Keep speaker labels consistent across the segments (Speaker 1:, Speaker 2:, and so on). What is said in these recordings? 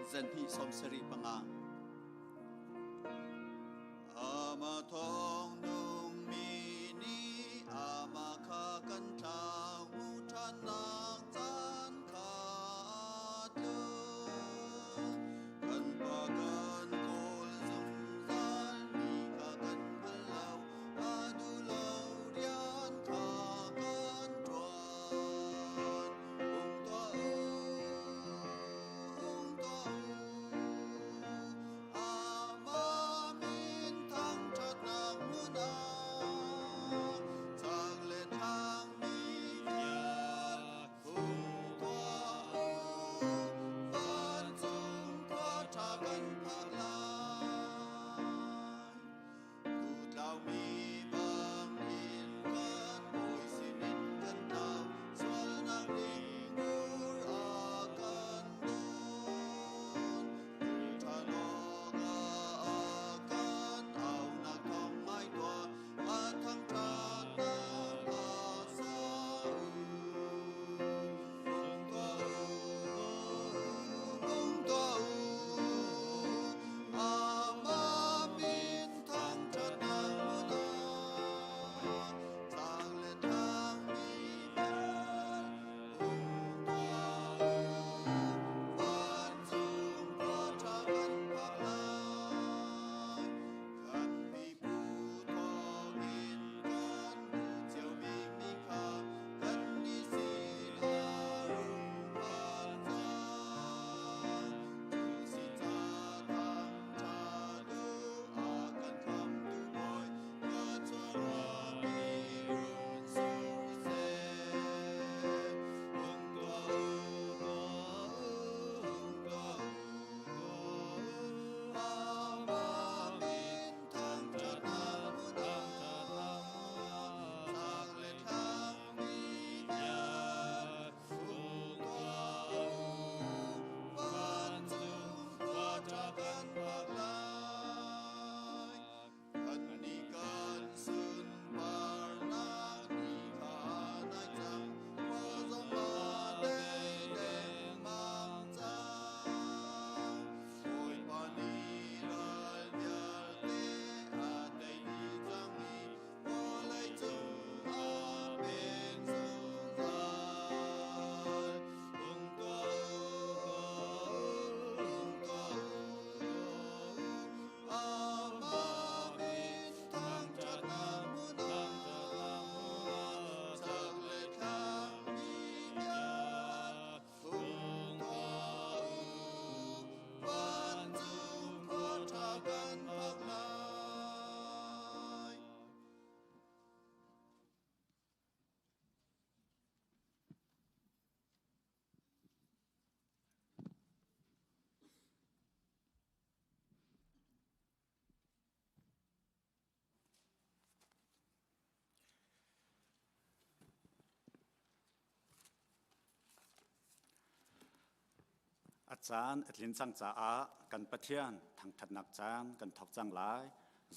Speaker 1: Zanhnih 75. Ama thawng nung mi nih ama kha kan tlau mu ṭhannak caan kha tlung. Kan pa kan kawl zungzal mi kha kan hngal lo, a duh lo rian kha kan ṭuan. Hung tuah u, hung tuah u, Amah min thangṭhatnak hmun ah chak le thlang mi vial hung tuah u, vancung khua ṭha kan phak lai. Tutlaumi bangin kan bawi sinin kan tlau, sualnak ning ngur a kan dawn. Ṭhan awkah a kan aunak thawng ngai tuah, a thangṭhatnak hla sa u. Hung tuah u, hung tuah u, Amah min thangṭhatnak hmun ah tlang le tlang mi vial hung tuah u, vancung khua ṭha kan phak lai. Kan pipu thawngin kan hmuh ciomi mi kha kannih sinah rung phan cang. Cu si ca thangṭha duh a kan khamtu Bawi, ka chuah mi run sur seh. Hung tuah u, hung tuah u, Amah min thangṭhatnak hmun ah chak le thlang mi vial hung tuah u, vancung khua ṭha kan phak lai. Kannih kan sunparnak ni kha nai cang, khua zong a dei dengmang cang. Bawipa nih ral vialte a tei dih cang i vawleicung a pen zungzal. Hung tuah u, hung tuah u, Amah min thangṭhatnak hmun ah chak le thlang mi vial hung tuah u, vancung khua ṭha kan phak lai.
Speaker 2: A caan a tlin cang caah kan Pathian thangṭhatnak caan kan thawk cang lai.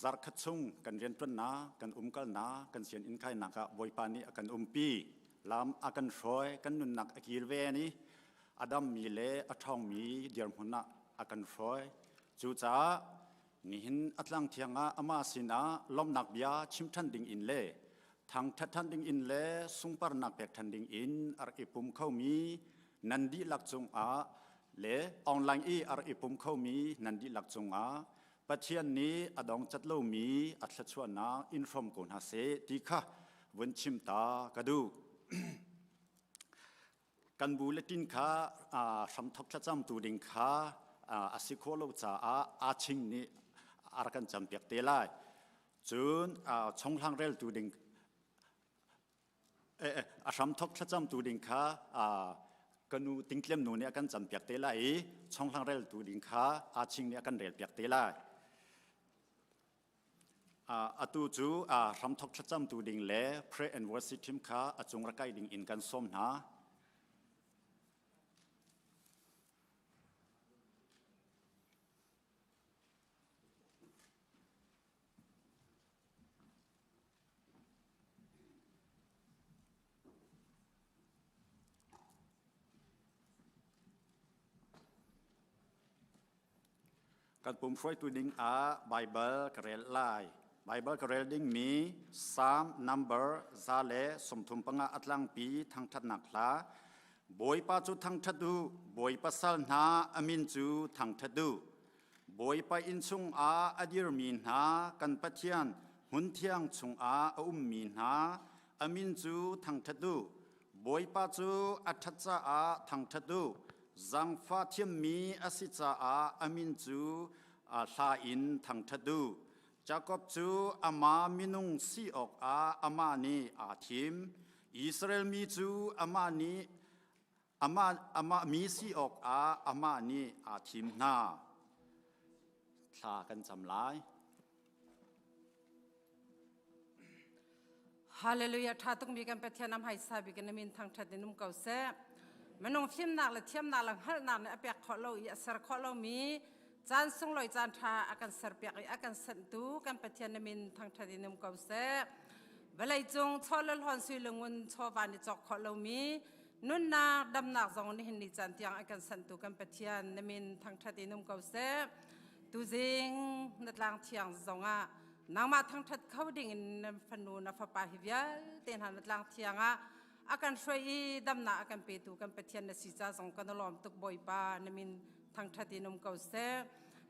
Speaker 2: Zarhkhat chung kan rianṭuannak, kan umkalnak, kan sianginn kainak ah Bawipa nih a kan umpi. Lam a kan hruai, kan nunnak a kilven i a dammi le a ṭhawngmi dirhmun ah a kan hruai. Cucaah Nihin a tlang thiang ah amah sinah lawmhnak bia chim ṭhan ding in le thangṭhat ṭhan ding in le sungparnak pek ṭhan ding in a rak i pum khomi nan dihlak cungah le online i a rak i pum khomi nan dihlak cungah Pathian nih a dong cat lomi a thluachuahnak in hrawm ko hna seh ti kha vun chim ta ka duh. Kan bulletin kha hramthok thlacamtu ding kha a si khawh lo caah aa ching nih a rak kan campiak te lai. Cun chonghlang reltu ding a hramthok thlacamtu ding kha ka nu Tingtlem nu nih a kan campiak te lai i chonghlang reltu ding kha aa ching nih a kan relpiak te lai. Atu cu hramthok thlacamtu ding le pray and worship team kha a cung rak kai ding in kan sawm hna. Kan pum hruaitu ding ah Baibal ka rel lai. Baibal ka rel dingmi Psalm number 135 atlangpi thangṭhatnak hla. Bawipa cu thangṭhat u, Bawipa sal hna a min cu thangṭhat u. Bawipa inn chungah a dirmi hna kan Pathian hmunthiang chungah a ummi hna a min cu thangṭhat u. Bawipa cu a ṭhat caah thangṭhat u. Zaangfah thiammi a si caah a min cu hla in thangṭhat u. Jakob cu amah minung si awkah amah nih aa thim. Israel mi cu amah nih amah mi si awkah amah nih aa thim hna. Thla kan cam lai.
Speaker 3: Hallelujah tha tuk mi kan Pathian am haisa bi kan min thangthat in um ko seh. Minung fimnak le thiamnak le hngalhnak nih a pek khawh lo i a ser khawh lo mi caan sunglawi caan tha a kan ser piak i a kan senhtu kan Pathian na min thangthat in um ko seh. Vawlei cung chaw le hlawn sui lungun chawva nih cawk khawh lo mi nunnak damnak zong nihin ni caan tiang a kan senhtu kan Pathian na min thangthat in um ko seh. Tuzing na tlang thiang zongah nangmah thangṭhat kho ding in na fanu na fapa hi vialte hna na tlang thiang ah a kan hruai i damnak a kan petu kan Pathian na si ca zong kan lawm tuk Bawipa na min thangṭhat in um ko seh.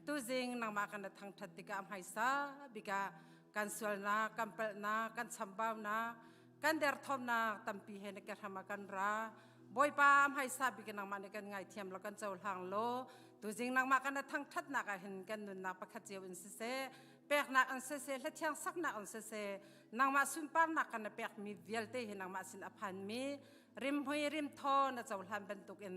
Speaker 3: Tuzing nangmah kan na thangṭhat tikah hmaisa bikah kan sualnak, kan palhnak, kan chambaunak, kan derthawmnak tampi he na ke hram ah kan ra. Bawipa hmaisa bik nangmah nih kan ngaithiam law kan cohlang law tuzing nangmah kan na thangṭhatnak ah hin kan nunnak pakhat cio in siseh peknak an siseh hlathiang saknak an siseh nangmah sunparnak kan na pekmi vialte hi nangmah sin a phanmi rimhmui rimthaw na cohlan bantukin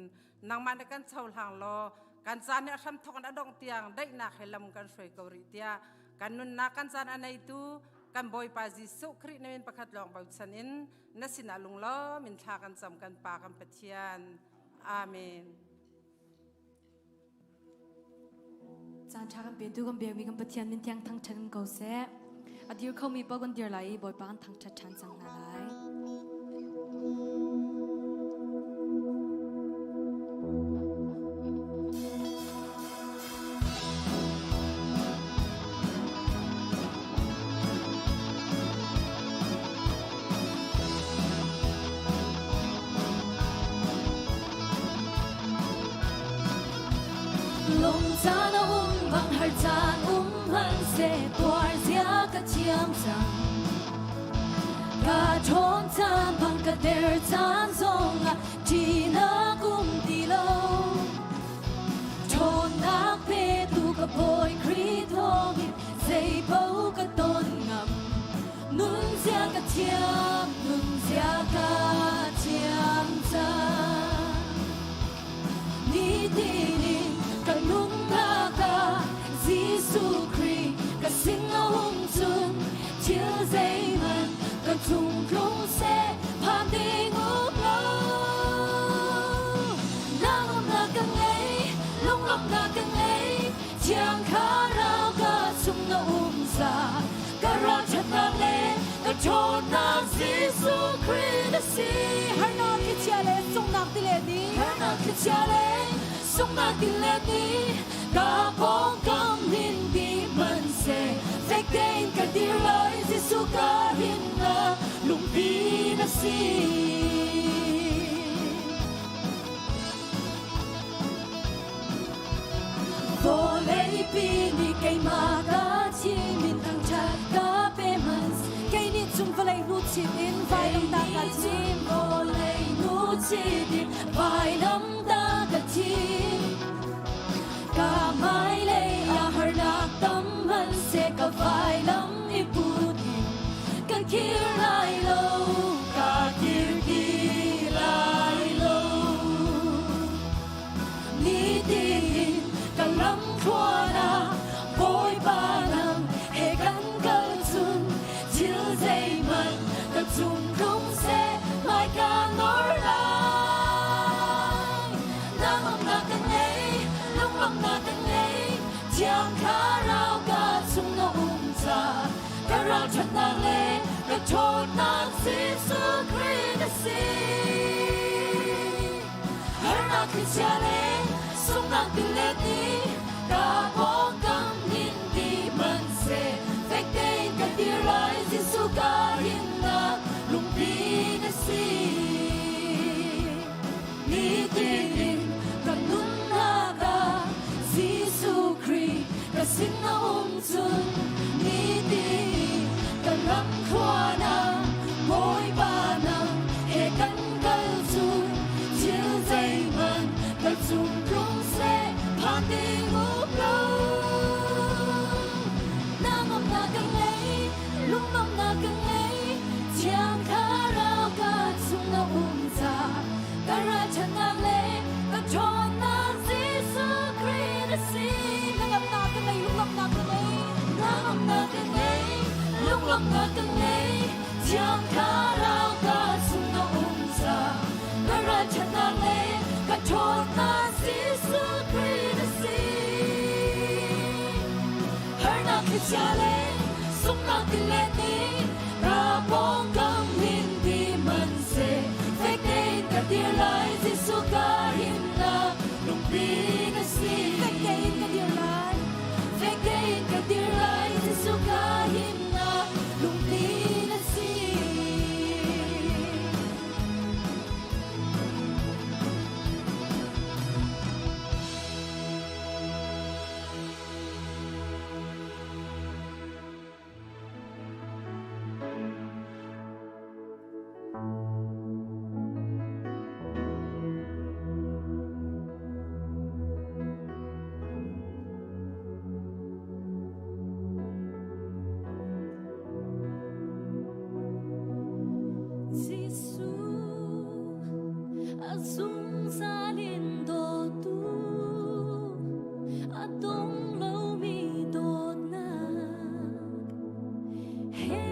Speaker 3: nangmah na kan cohlang law kan caan nih a hramthawk in a dongh tiang daihnak he lam kan hruai ko rih tiah kan nunnak kan caan a neitu kan Bawipa Jesuh Khrih na min pakhat lawng bochan in na sinah lunglawm in thla kan cam kan Pa kan Pathian. Amen.
Speaker 4: Caan ṭha kan petu kan biakmi kan Pathian min thiang thangṭhat in ko seh. A dir khomi paoh kan dir lai i Bawipa kan thangṭhat ṭhan cang hna lai.
Speaker 5: Lung caan a um bang har caan um hmanhseh tuar zia ka thiam cang. Ka ṭhawn caan bang ka der caan zongah ṭihnak um ti lo. Ṭhawnnak petu ka Bawi Khrih thawngin zeipaoh ka ton ngam. Nunzia ka thiam, nunzia ka thiam cang. Nitin in ka nunnak ah Jesuh Khrih ka sin a um cun thil zeihmanh ka chung tlung seh phan ding um lo. Nangmah ka ngei, lunglawmhnak ka ngei, Thiang Thlarau ka chung na um za. Ka ralṭhatnak le ka ṭhawnnak Jesuh Khrih na si.
Speaker 4: Harnak thlichia le sunghnak tilet ni.
Speaker 5: Harnak thlichia le sunghnak tilet ni. Ka pawngkam hin ti hmanhseh fek tein ka dir lai Jesuh ka rinnak lungpi na si. Vawleipi nih keimah ka thim in thangṭhat ka pe hmanh
Speaker 4: Kei nih cung vawlei hnu chit in vailam ta ka thim.
Speaker 5: Vawlei hnu chit in vailam ta ka thim. Ka hmailei ah harnak tam hmanhseh ka vailam i put in ka kir lai lo, ka kir ti lai lo. Nitin ka lam thluan ah Bawipa nang he kan kal cun thil zeihmanh ka cung tlung seh hmaika nor lai. Nangmah ka ngei, lunglawmhnak ka ngei, Thiang Thlarau ka chung na um ca ka ralṭhatnak le ka ṭhawnnak Jesuh Khrih na si. Harnak thlichia le sunghnak tilet nih ka pawngkam. chia le sunghnak tilet nih ka pawngkam hin ti hmanhseh fek tein ka dir lai Jesuh ka himnak lungpi na si. Fek tein ka dir lai, fek tein ka dir lai Jesuh ka himnak lungpi na si. Jesuh a zungzal in dawtu a dong lomi dawtnak he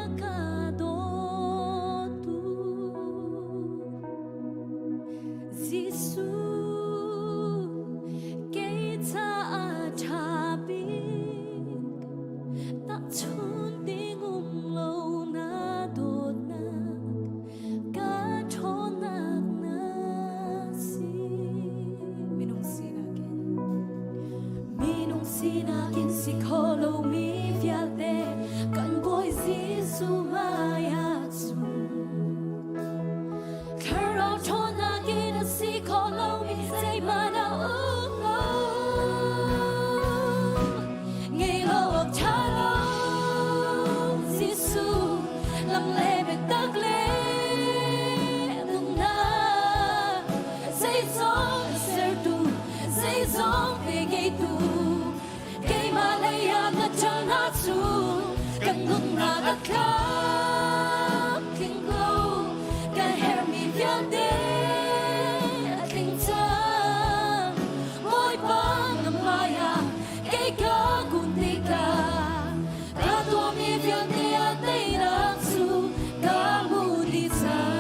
Speaker 5: a ka dawtu Jesuh kei caah ṭha bik tahchunh ding um lo na dawtnak ka ṭhawnnak na si.
Speaker 4: Minung sinak in minung sinak in si kho lomi vialte kan Bawi Jesuh hmai ah cun thlarau ṭhawnnak in a si kho lomi zeihmanh a um lo. Ngei lo awk ṭha lo Jesuh lam le biatak le nunnak zeizong sertu zeizong pe ngeitu keimah lei ah na ṭalnak cu kan nunnak a tlam tling ko kan herhmi vialte a tling cang Bawipa na hmai ah kei ka kun tikah ka tuahmi vialte ah teinak cu ka hmu dih cang.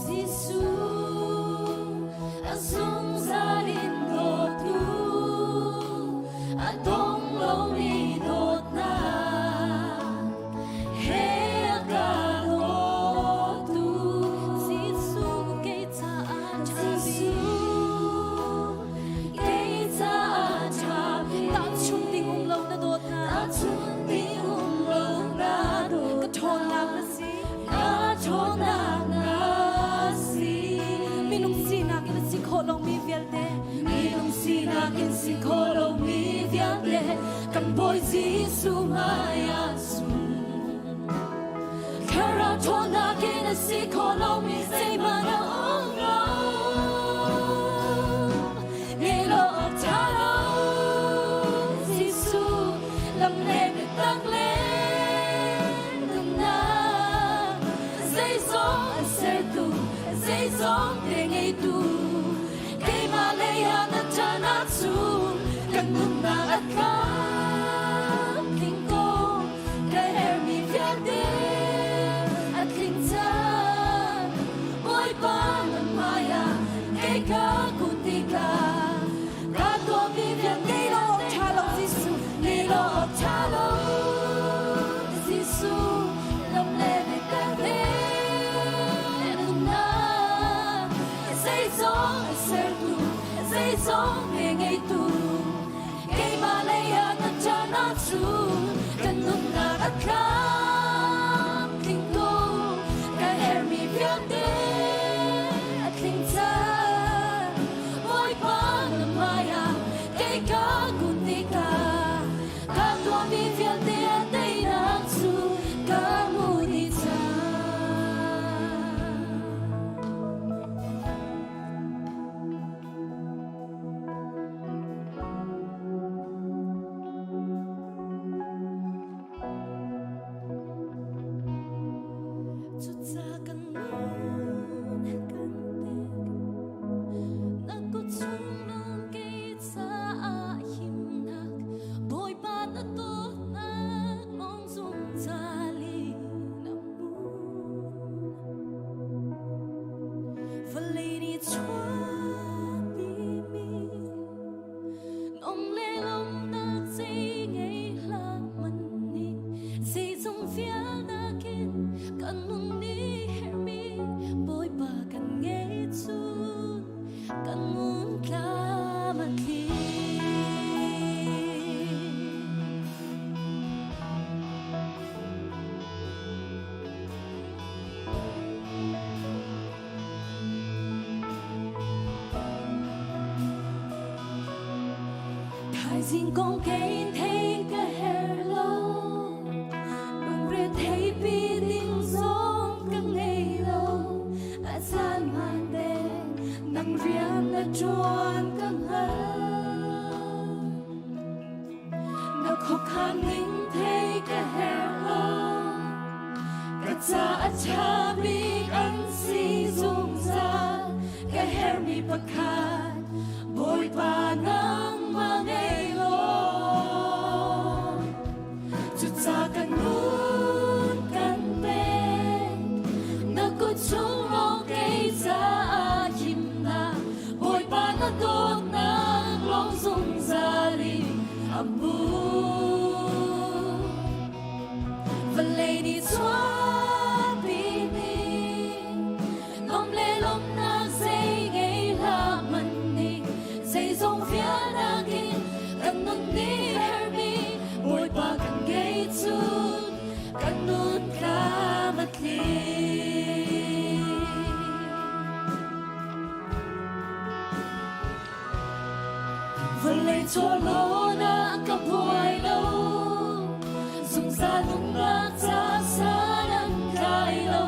Speaker 4: Jesuh a zungzal in dawtu a dong lomi dawtnak he a ka dawtu Jesuh kei caah ṭha Jesuh kei caah ṭha
Speaker 5: Tahchunh ding um lo na dawtnak Tahchunh ding um lo na dawtnak
Speaker 4: Ka ṭhawnnak na si
Speaker 5: Ka ṭhawnnak na si
Speaker 4: Minung sinak in a si khawh lomi vialte
Speaker 5: Minung sinak in si khawh lomi vialte kan Bawi Jesuh hmai ah cun Thlarau ṭhawnnak in a si khawh lomi zeihmanh a um lo. Ngei lo awk ṭha lo Jesuh lam le biatak le nunnak zeizong a sertu zeizong te ngeitu keimah lei ah na ṭan ahcun kan nunnak a tlam tling ko ka herhmi vialte a tling cang Bawipa na hmai ah kei ka kun tikah ka tuahmi vialte
Speaker 4: Ngei lo awk ṭha lo Jesuh
Speaker 5: ngei lo awk ṭha lo Jesuh lam le biatak le nunnak zeizong a sertu zeizong pe ngeitu keimah lei ah na ṭan ahcun kan nunnak a tlam tling ko ka herhmi vialte a tling cang Bawipa na hmai ah kei ka kun tikah ka tuahmi vialte a teinak cu ka hmu dih cang.
Speaker 4: Vawlei nih chuahpimi Nom le lawmhnak zei ngei hlah hmanh nih Zeizong vialnak in kan nun nih herhmi Bawipa kan ngei cun kan nun tlam a tling. Thaizing kong kei thei ka her lo lungre thei pi ding zong ka ngei lo a caan hmaan te nang rian na ṭuan ka hngal Na khuakhan ning thei ka herh lo ka ca a ṭha bik an si zungzal ka herhmi pakhat Bawipa nangmah ngei law cuca kan nun kan pek na kut chung lawng kei caah himnak Bawipa na dawtnak lawng zungzal in a hmu. Vawlei nih chuahpimi nom le lawmhnak zei ngei hlah hmanh nih zeizong vialnak in kan nun nih herhmi Bawipa kan ngei cun kan nun tlam a tling. Vawlei chawhlawn ah ka buai lo, zungzal nunnak ca san an tlai lo.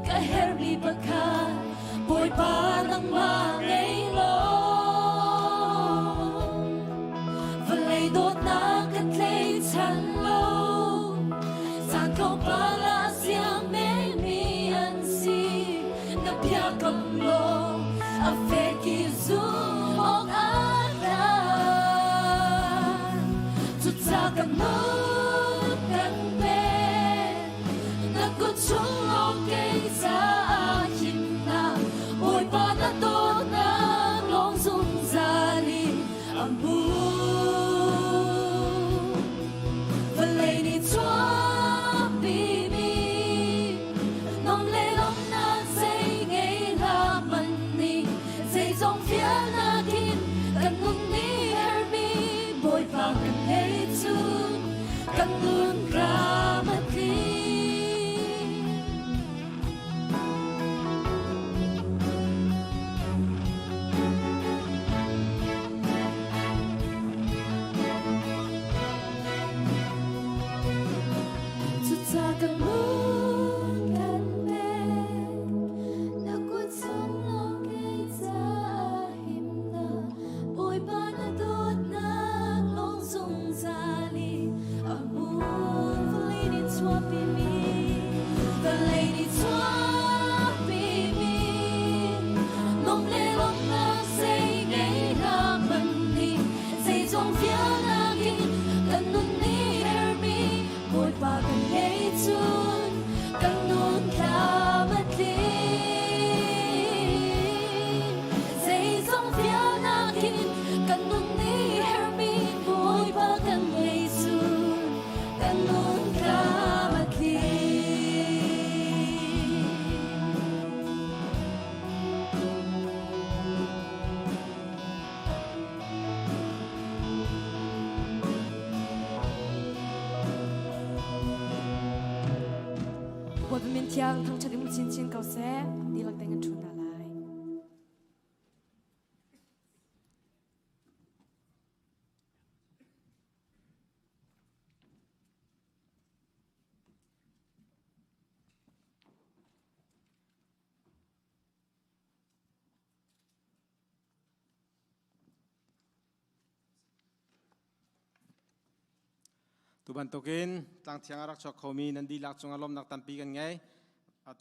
Speaker 4: Ka herhmi pakhat, Bawipa nangmah ngei law. Vawlei dawtnak ka tleichan lo, caan tlawmpal ah siang menmi an si. Na biakam law a fek i zumh awk aa tlak. Cucaah kan nun kan pek, na kut chung lawng kei caah himnak, Bawipa na dawtnak lawng zungzal in a hmun. Vawlei nih chuahpimi Nom le lawmhnak zei ngei hlah hmanh nih zeizong vialnak in kan nun nih herhmi Bawipa kan ngei cun kan nun ram a tling. Cucaah kan nun kan pek, na kut chung lawng kei caah himnak, Bawipa na dawtnak lawng zungzal in a hmun vawlei nih chuahpimi, vawlei nih chuahpimi, nom le lawmhnak zei ngei hlah hmanh nih zeizong vialnak in kan nun nih herhmi Bawipa kan ngei cun kan nun tlam a tling. Zeizong vialnak in kan nun nih herhmi Bawipa kan ngei cun kan nun tlam a tling.
Speaker 6: Bawipa min thiang thangṭhat in chinchin ko seh. Dihlak tein kan ṭhu hna lai.
Speaker 7: Tu bantukin tlangthiang a rak chuak khomi nan dihlak cungah lawmnak tampi kan ngei.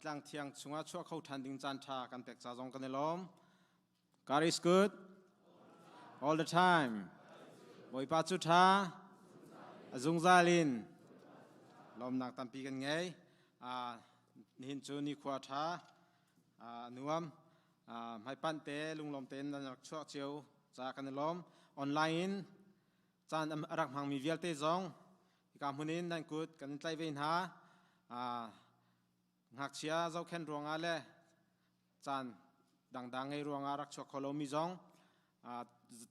Speaker 7: Tlangthiang chungah chuah kho ṭhan ding caan ṭha kan pek ca zong kan i lawm. God is good all the time. Bawipa cu ṭha a zungzal in lawmnak tampi kan ngei. Nihin cu nikhua ṭha a nuam. Hmaipanh te lunglawm tein nan rak chuah cio ca kan i lawm. Online in caan a rak hmangmi vialte zong hika hmun in nan kut kan in tlaih ve hna. Ngakchia zohkhenh ruangah le caan dangdang ngei ruangah rak chuak kho lomi zong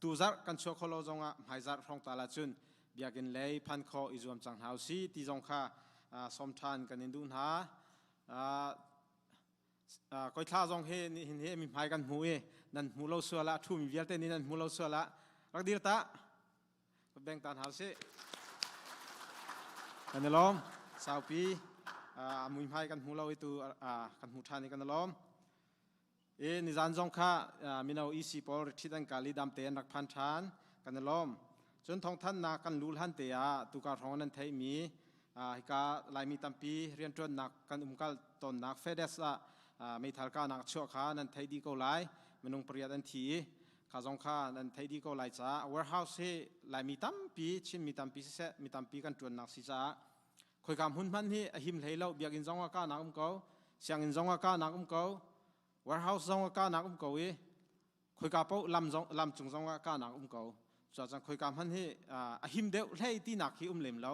Speaker 7: tuzarh kan chuah kho lo zongah hmaizarh hrawng tal ahcun biakinn lei phan khawh i zuam cang hna usih ti zong kha sawm ṭhan kan in duh hna. Koithla zong hi nihin hi mi hmai kan hmu i nan hmu lo sual ah ṭhumi vialte nih nan hmu lo sual ah rak dir ta beng ta hna usih. Kan i lawm. Saupi a mui hmai kan hmu lo i tu kan hmu ṭhan i kan i lawm. I nizan zong kha mino EC pawl retreat an kal i damte an rak phan ṭhan. Kan i lawm. Cun thawngthanhnak kan luh hlan te ah tukar hrawng nan theihmi hika Laimi tampi rianṭuannak kan umkal tawnnak FedEx ah meithal kahnak chuah kha nan theih dih ko lai. Minung pariat an thi i kha zong kha nan theih dih ko lai caah warehouse hi Laimi tampi Chinmi tampi siseh mi tampi kan ṭuannak si caah khoika hmun hmanh hi a him hlei lo biakinn zong ah kahnak um ko sianginn zong ah kahnak um ko warehouse zong ah kahnak um ko i khoika paoh lam zong lam cung zong ah kahnak um ko cuacang khoika hmanh hi a him deuh hlei tinak hi um lem lo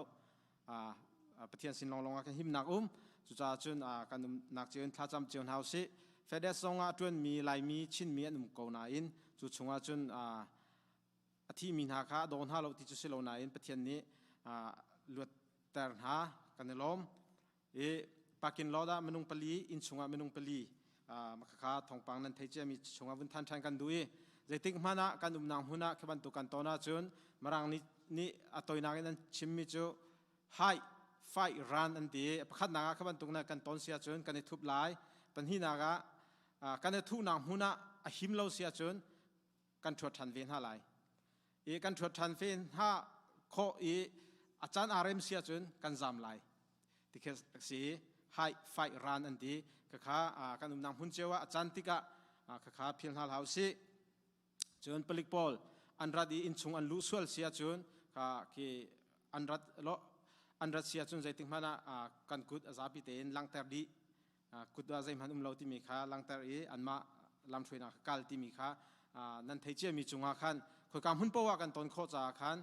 Speaker 7: Pathian sin lawnglawng ah kan himnak um cucaah cun kan umnak cio in thlacam cio hna usih FedEx zong ah ṭuanmi Laimi Chinmi an um ko nain cu chungah cun a thimi hna kha a daw hna lo ti cu si lo nain Pathian nih luatter hna kan i lawm i parking lot ah minung pali inn chungah minung pali khakha thawngpang nan thei ciami chungah vun than ṭhan kan duh i zeitik hmanh ah kan umnak hmun ah khi bantuk kan ton ahcun Mirang nih nih a toinak in an chimmi cu hide fight run an ti pakhatnak ah kha bantuk na kan ton si ahcun kan i thup lai pahnihnak ah kan i thuhnak hmun ah a him lo si ahcun kan ṭhuat ṭhan ve hna lai i kan ṭhuat ṭhan ve hna khawh i a caan aa rem si ahcun kan zam lai ti khi si hide fight run an ti khakha kan umnak hmun cio ah a caan tikah khakha phil hna hlah usih Cun palik pawl an rat i innchung an luh sual si ahcun kha khi an rat lo an rat si ahcun zeitik hmanh ah kan kut a zapi tein langhter dih kut ah zeihmanh um lo timi kha langhter i anmah lamhruainak kal timi kha nan thei ciami cungah khan khoika hmun poah kan ton khawh caah khan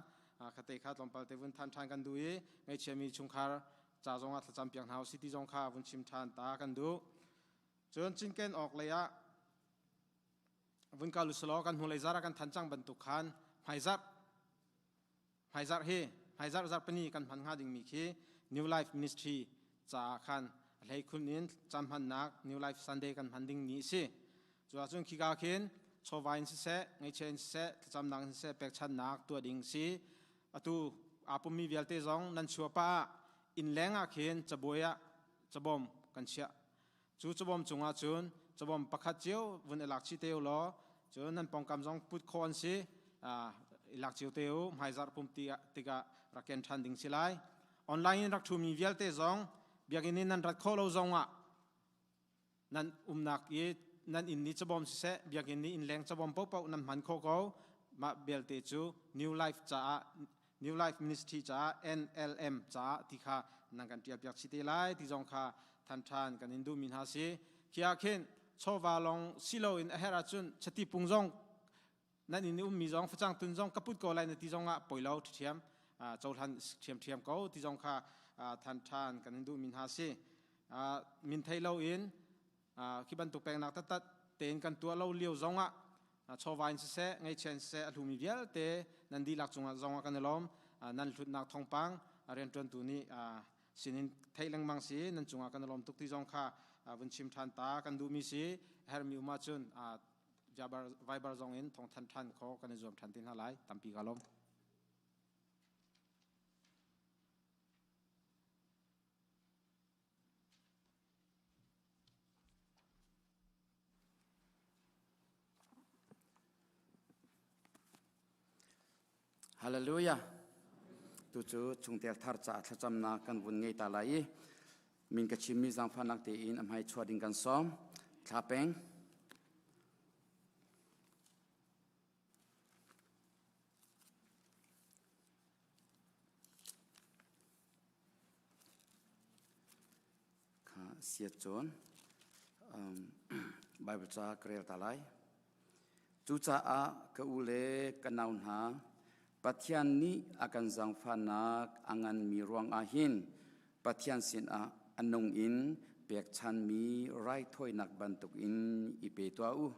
Speaker 7: khate kha tlawmpal te vun than ṭhan kan duh i ngaihchiami chungkhar ca zongah thlacam piak hna usih ti zong kha vun chim ṭhan ta kan duh. Cun cinken awk lei ah vun kal usulaw kan hnulei zar ah kan than cang bantuk khan hmaizarh hmaizarh hi hmaizarh zarhpini kan hman hnga dingmi khi New Life Ministry caah khan a hleikhun in caan hmannak New Life Sunday kan hman ding ni a si. Cu ahcun khika khin chawva in siseh, ngaihchia in siseh, thlacamnak in siseh pekchannak tuah ding si. Atu aa pummi vialte zong nan chuah pah ah inn leng ah khin cabuai ah cabawm kan chiah Cu cabawm cungah cun cabawm pakhat cio vun i lak chih te u law cun nan pawngkam zong put khawh an si i lak cio te u hmaizarh pum tikah rak ken ṭhan ding si lai. Online in rak ṭhumi vialte zong biakinn in nan rat khawh lo zongah nan umnak i nan inn nih cabawm siseh biakinn nih innleng cabawm paohpaoh nan hman khawh ko mah belte cu New Life caah New Life Ministry caah NLM caah ti kha nan kan ṭial piak chih te lai ti zong kha than ṭhan kan in duhmi hna si. Khi ah khin chawva lawng si loin a herh ahcun chati pung zong nan inn i ummi zong facang tun zong ka put ko lai na ti zong ah poi lo ṭhiam cohlan ṭhiamṭhiam ko ti zong kha than ṭhan kan in duhmi hna si. Min thei loin khi bantuk peknak taktak tein kan tuah lo lio zongah chawva in siseh ngaihchia in siseh a hlumi vialte nan dihlak cungah zongah kan i lawm nan hlutnak thawngpang rianṭuantu nih sinin theih lengmang si nan cungah kan i lawm tuk ti zong kha vun chim ṭhan ta kan duhmi si herhmi um ahcun Viber zong in thawngthan ṭhan khawh kan i zuam ṭhan te hna lai tampi ka lawm.
Speaker 8: Hallelujah. Tu cu chungtel thar caah thlacamnak kan vun ngei ta lai i min ka chimmi zaangfahnak tein a hmai chuah ding kan sawm. Thla peng. Kha siat cun. Bible ca ka rel ta lai. Cucaah ka u le ka nau hna, Pathian nih a kan zaangfahnak a nganmi ruangah hin Pathian sinah a nung in pekchanmi raithawinak bantukin i pe tuah u.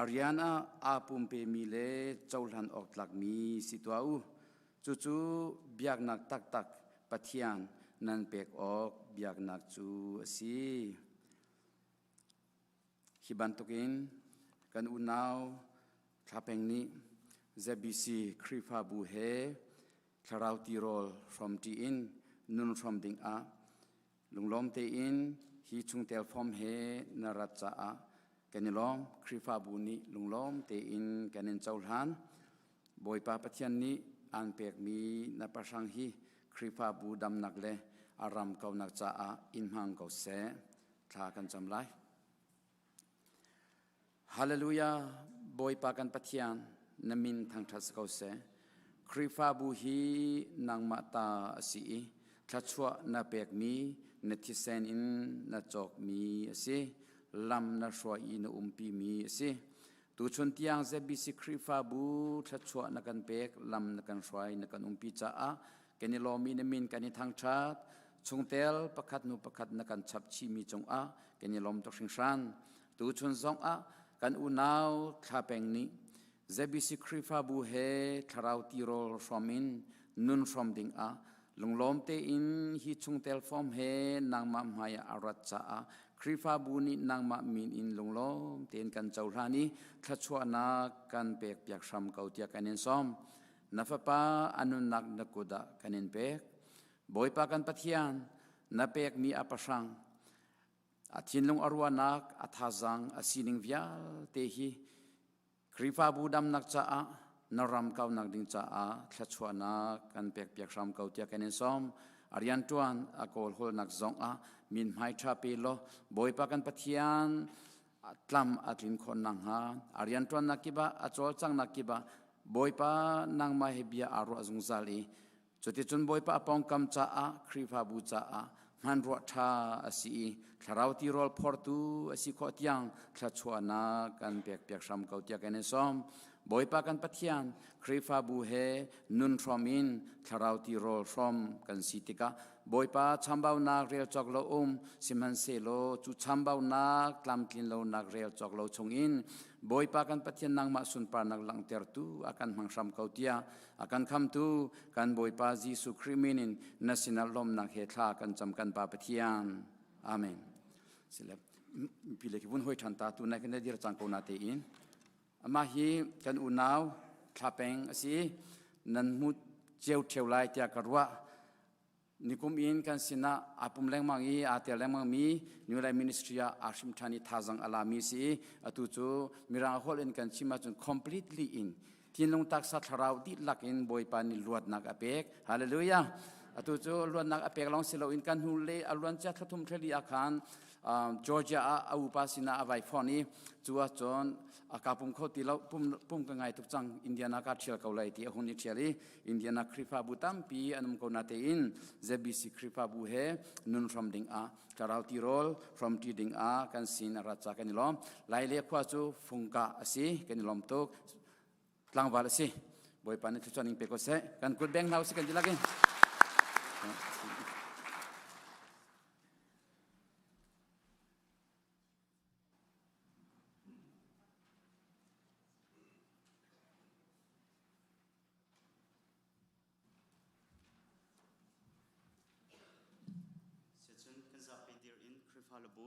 Speaker 8: A rian ah aa pumpemi le cohlan awk tlakmi si tuah u. Cucu biaknak taktak Pathian nan pek awk biaknak cu a si. Hi bantukin kan unau Thlapeng nih ZBC Khrihfabu he thlarau tirawl hrawmṭi in nun hrawm dingah lunglawm tein hi chungtel form he na rat caah kan i lawm. Khrihfabu nih lunglawm tein kan in cohlan. Bawipa Pathian nih aan pekmi na pahrang hi Khrihfabu damnak le a ram kaunak caah in hmang ko seh. Thla kan cam lai. Hallelujah! Bawipa kan Pathian, na min thangṭhat si ko seh. Khrihfabu hi nangmah ta a si i thluachuah na pekmi na thisen in na cawkmi a si. Lam na hruai i na umpimi a si. Tuchun tiang ZBC Khrihfabu thluachuah na kan pek, lam na kan hruai, na kan umpi caah kan i lawm i na min kan i thangṭhat. Chungtel pakhat hnu pakhat na kan chap chihmi cungah kan i lawm tuk hringhran. Tuchun zongah kan unau Thlapeng nih ZBC Khrihfabu he thlarau tirawl hrawm in nun hrawm dingah lunglawm tein hi chungtel form he nangmah hmai ah a rat caah Khrihfabu nih nangmah min in lunglawm tein kan cohlan i thluachuahnak kan pekpiak hram ko tiah kan in sawm. Na fapa a nunnak na kut ah kan in pek. Bawipa kan Pathian, na pekmi a pahrang, a thinlung a ruahnak, a thazaang, a sining vialte hi Khrihfabu damnak caah na ram kaunak ding caah thluachuahnak kan pekpiak hram ko tiah kan in sawm. A rianṭuan a kawlhawlnak zongah min hmai ṭha pe law Bawipa kan Pathian tlam a tlin khawh nakhnga a rianṭuannak kip ah a cawlcanghnak kip ah Bawipa nangmah he bia aa ruah zungzal i cuticun Bawipa a pawngkam caah Khrihfabu caah hmanruah ṭha a si i thlarau tirawl phortu a si khawh tiang thluachuahnak kan pekpiak hram ko tiah kan in sawm. Bawipa kan Pathian Khrihfabu he nun hrawm in thlarau tirawl hrawm kan si tikah Bawipa chambaunak rel cawk lo um sihmanhsehlaw cu chambaunak tlamtlin lonak rel cawk lo chungin Bawipa kan Pathian nangmah sunparnak langhtertu a kan hmang hram ko tiah a kan khamtu kan Bawipa Jesuh Khrih min in na sinah lawmnak he thla kan cam kan Pa Pathian. Amen. Sile pi le ki vun hoi than ta tu na kan dir cang ko na te in amah hi kan unau thlapeng a si nan hmu ceu theu lai tiah ka ruah Nikum in kan sinah aa pum lengmang i aa tel lengmangmi New Life Ministry ah aa hrim ṭhan i thazang a lami si i atu cu Mirang holh in kan chim ahcun completely in thinlung taksa thlarau dihlak in Bawipa nih luatnak a pek. Hallelujah! Atu cu luatnak a pek lawng si loin kan hnu le a luancia thlathum thlali ah khan Georgia ah a upa sinah a vai fawn i cu ahcun a ka pum kho ti lo pum pum ka ngai tuk cang Indiana ka ṭhial ko lai ti a hun i ṭhial i Indiana Khrihfabu tampi an um ko natein ZBC Khrihfabu he nun hram ding ah thlarau tirawl hram ṭi ding ah kan sin a rat ca kan i lawm. Lai le khua cu fungka a si kan i lawm tuk. Tlangval a si. Bawipa nih thluachuah ning pe ko seh. Kan kut beng hna usih kan dihlak in.
Speaker 9: Siacun kan zapi dir in Khrihfabu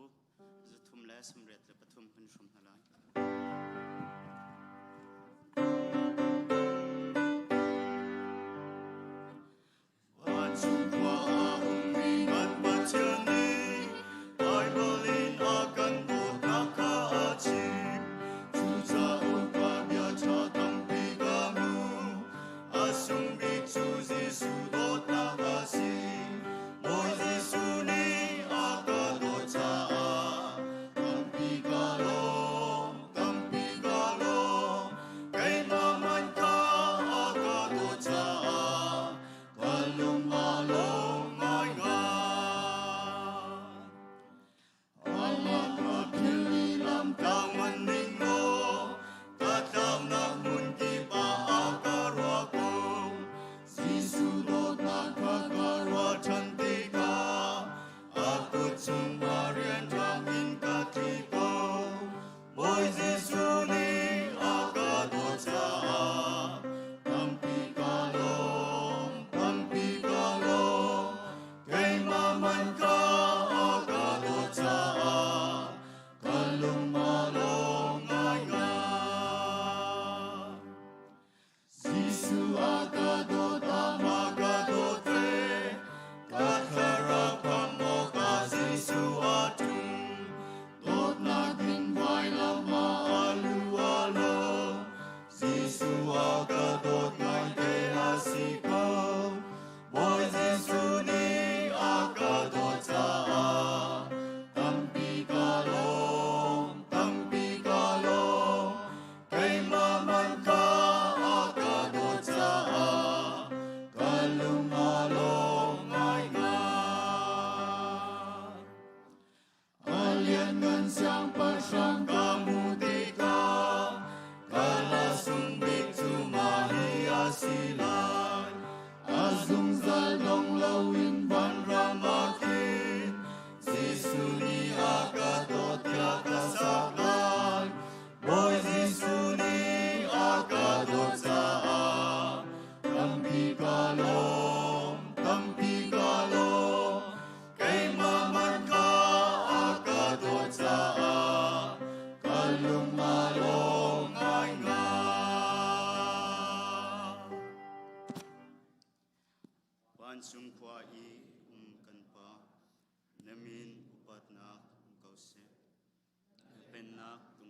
Speaker 9: 383 kan hrawm hna lai.
Speaker 1: Vancung khua a ummi kan Pathian nih Baibal in a kan dawtnak kha a chim. Cucaah ka bia ṭha tampi ka hmu. A sung bik cu Jesuh dawtnak a si. Bawi Jesuh nih a ka dawt caah tampi ka lawm.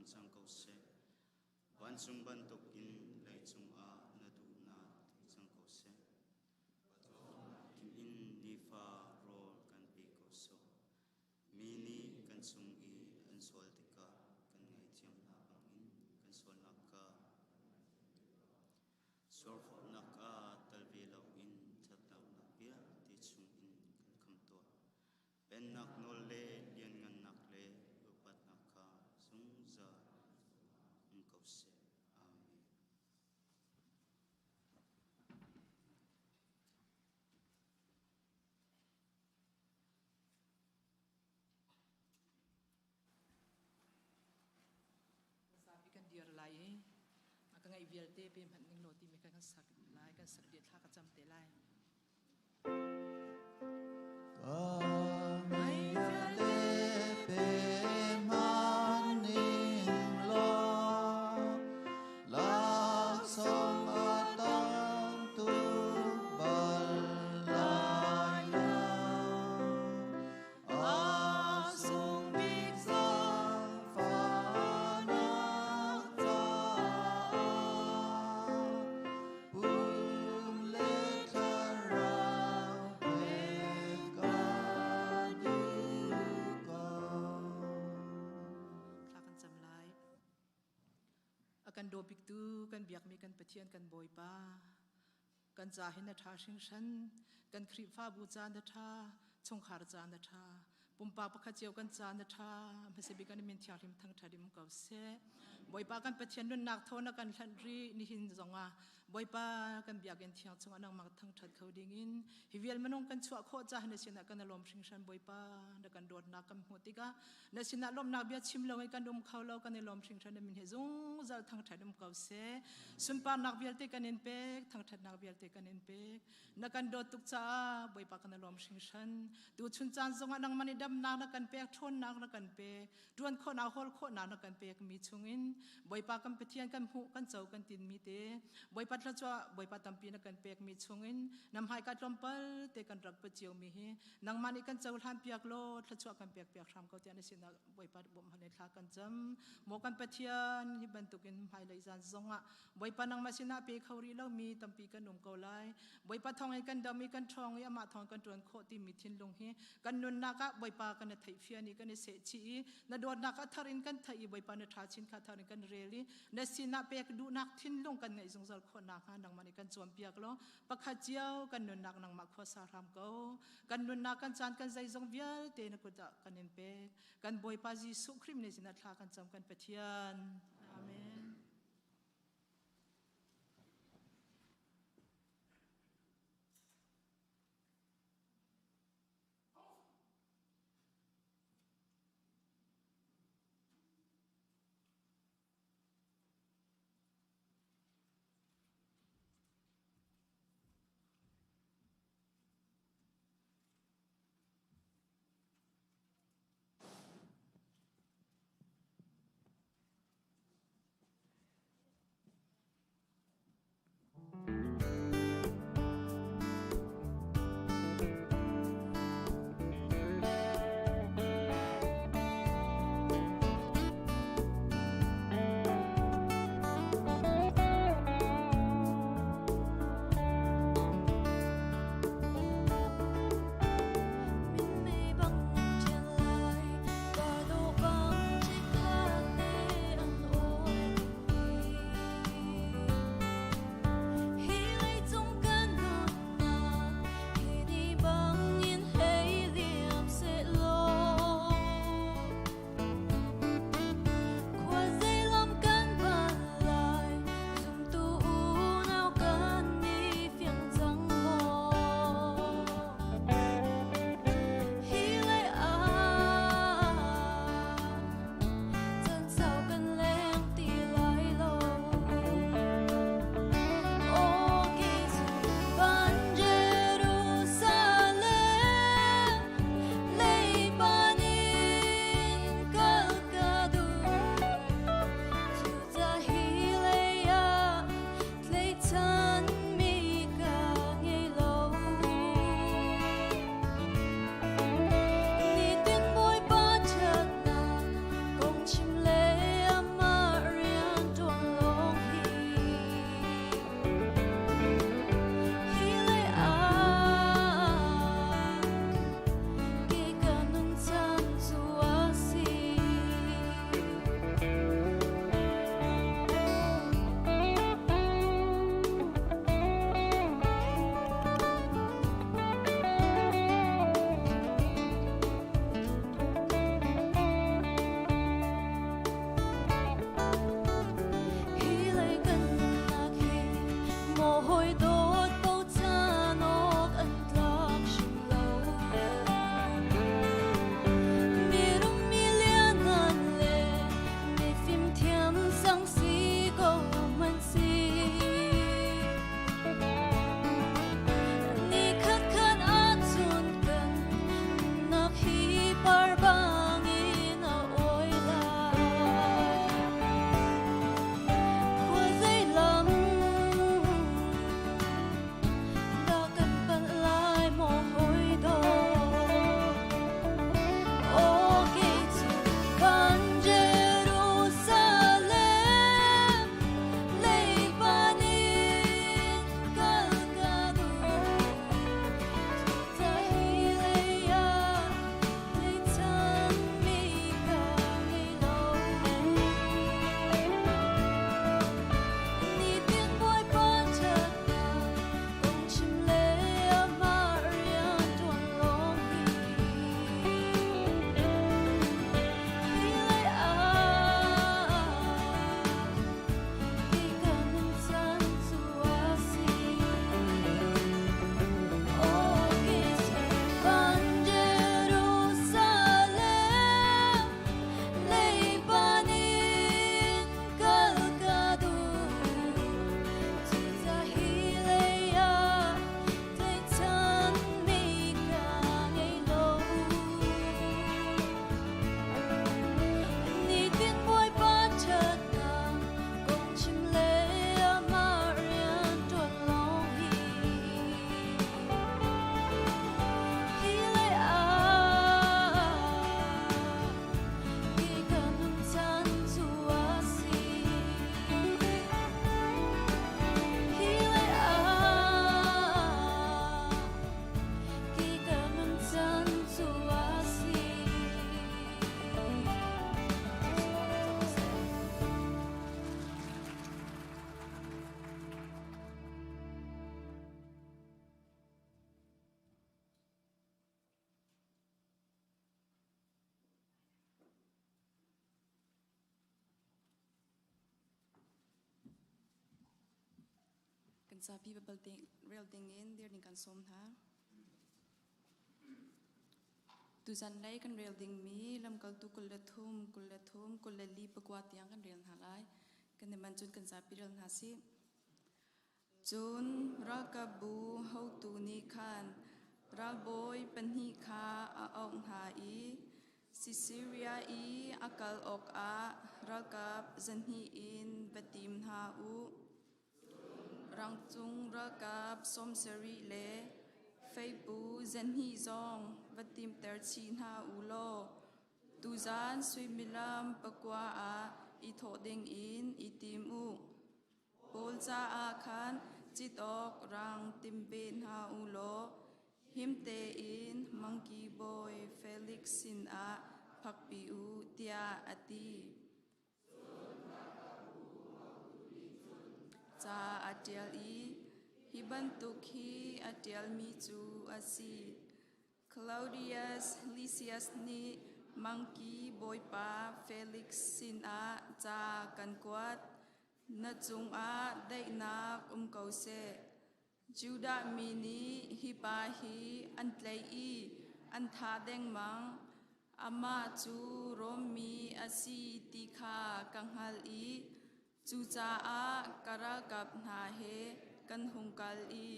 Speaker 9: hung cang ko seh. Vancung bantukin leicung ah na duhnak cang ko seh. Kim in nifa rawl kan pe ko sawh. Mi nih kan cung i an sual tikah kan ngaihthiam hna bangin kan sualnak kha sualforhnak ah tel ve loin ṭhatlonak vialte chungin kan kham tuah. Pennak nawl le lianngannak le upatnak kha zungzal um ko seh. Amen.
Speaker 10: Zapi kan dir lai i a ka ngaih vialte pe hmanh ning law timi kan sak lai kan sak dih thla ka cam te lai.
Speaker 1: Pe hmanh law laksawng a tam tuk bal lai lo. A sung bik zaangfahnak caah pum le thlarau pek ka duh ko.
Speaker 10: Thla kan cam lai. A kan daw biktu kan biakmi kan Pathian kan Bawipa kan ca hin a ṭha hringhran kan Khrihfabu ca na ṭha chungkhar ca na ṭha pumpak pakhat cio kan ca na ṭha hmasabik kan min thianghlim thangṭhat in ko seh Bawipa kan Pathian nunnak thaw na kan hlanh rih nihin zongah Bawipa kan biakinn thiang chungah nangmah thangṭhat kho dingin hi vial minung kan chuah khawh caah na sinah kan lawm hringhran Bawipa na kan dawtnak kan hmuh tikah na sinah lawmhnak bia chim lo in kan um kho lo kan i lawm hringhran na min hi zungzal thangṭhat um ko seh sunparnak vialte kan in pek thangṭhatnak vialte kan in pek na kan dawt tuk caah Bawipa kan i lawm hringhran tu chun caan zongah nangmah nih damnak na kan pek ṭhawnnak na kan pek ṭuan khawhnak hawl khawhnak na kan pek mi chungin Bawipa kan Pathian kan hmuh kan co kan tin mi te Bawipa thluachuah Bawipa tampi na kan pek mi chungin na hmaika tlawmpal te kan rak pa cio mi hi nangmah nih kan cohlan piak law thluachuah kan pek piak hram ko tiah na sinah Bawipa bawmh hal thla kan cam maw kan Pathian hi bantukin hmailei zan zongah Bawipa nangmah sinah pe kho rih lomi tampi kan um ko lai Bawipa thawng in kan dam i kan ṭhawng i amah thawng kan ṭuan khawh timi thinlung hi kan nunnak ah Bawipa kan i theihfian i kan i sehchih i na dawtnak a thar in kan theih i Bawipa na ṭha chin kha thar in kan rel i na sinah pek duhnak thinlung kan ngeih zungzal khawh nakhnga nangmah nih kan cawnpiak law pakhat cio kan nunnak nangmah khuasa hram ko kan nunnak kan caan kan zeizong vialte na kut ah kan in pek kan Bawipa Jesuh Khrih nih sin ah thla kan cam kan Pathian amen.
Speaker 4: cang si ko hmanh si. Ni khat khat ahcun kan nunnak hi par bangin a oi lai. Khua zei lam dah kan panh lai maw hawi dawt? Aw kei cu kan Jerusalem leiban in kal ka duh. Cucaah hi lei ah tlaihchanmi ka ngei lo. Nitin Bawipa ṭhatnak kong chim le amah rian ṭuan lawng hi. Hi lei ah kei ka nun caan cu a si. Aw kei cu van Jerusalem leiban in kal ka duh. Cucaah hi lei ah tlaihchanmi ka ngei lo. Nitin Bawipa ṭhatnak kong chim le amah rian ṭuan lawng hi. Hi lei ah kei ka nun caan cu a si. Hi lei ah kei ka nun caan cu a si.
Speaker 6: Kan zapi babal ding, rel ding in dir ding kan sawm hna. Tuzan lei kan rel dingmi lamkaltu 23, 23, 24 pakua tiang kan rel hna lai. Kan i man cun kan zapi rel hna sih. Cun ralkapbu hotu nih khan ralbawi pahnih kha a auh hna i Sisaria i a kal awkah ralkap 200 in va tim hna u. Rangcung ralkap 70 le feipu 200 zong va timter chih hna u law tuzan suimilam pakua ah i thawh dingin i tim u. Paul caah khan cit awk rang tim ve hna u law him tein mangki bawi Felix sinah phakpi u, tiah a ti. Ca a ṭial i hi bantuk hi a ṭialmi cu a si. Claudius Lysias nih mangki bawipa Felix sinah ca kan kuat. Na cungah daihnak um ko seh. Judah mi nih hi pa hi an tlaih i an thah dengmang. Amah cu Rom mi a si ti kha ka hngalh i cucaah ka ralkap hna he kan hung kal i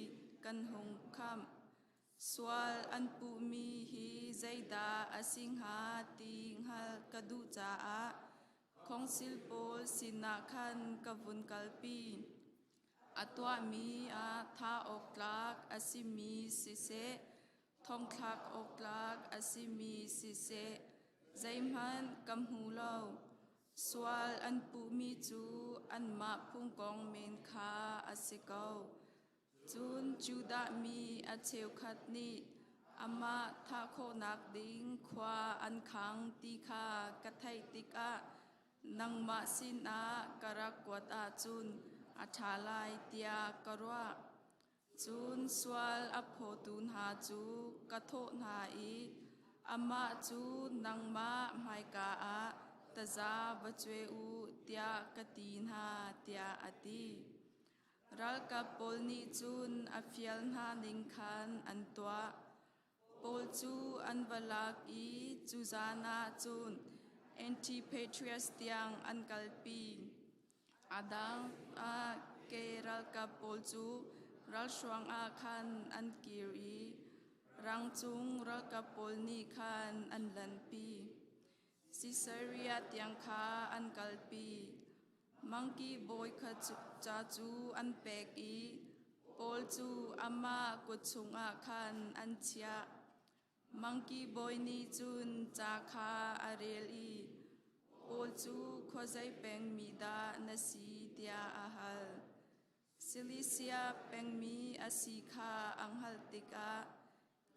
Speaker 6: kan hung khamh. Sual an puhmi hi zeidah a si hnga ti hngalh ka duh caah khongsil pawl sinah khan ka vun kalpi. A tuahmi ah thah awk tlak a simi siseh, thongthlak awk tlak a simi siseh, zeihmanh ka hmu lo. Sual an puhmi cu anmah phung kong men kha a si ko. Cun Judah mi a cheukhat nih amah thah khawhnak ding khua an khang ti kha ka theih tikah nangmah sinah ka rak kuat ahcun a ṭha lai tiah ka ruah. Cun sual a phawtu hna cu ka thawh hna i amah cu nangmah hmaika ah taza va cuai u tiah ka ti hna, tiah a ti. Ralkap pawl nih cun a fial hna ning khan an tuah. Paul cu an va lak i cu zan ah cun Antipatrius tiang an kalpi. A dang ah ke ralkap pawl cu ralhruang ah khan an kir i rangcung ralkap pawl nih khan an lanpi. Sisaria tiang kha an kalpi. Mangki bawi kha ca cu an pek i Paul cu amah kut chungah khan an chiah. Mangki bawi nih cun ca kha a rel i Paul cu khuazei pengmi dah na si tiah a hal. Silisia pengmi a si kha a hngalh tikah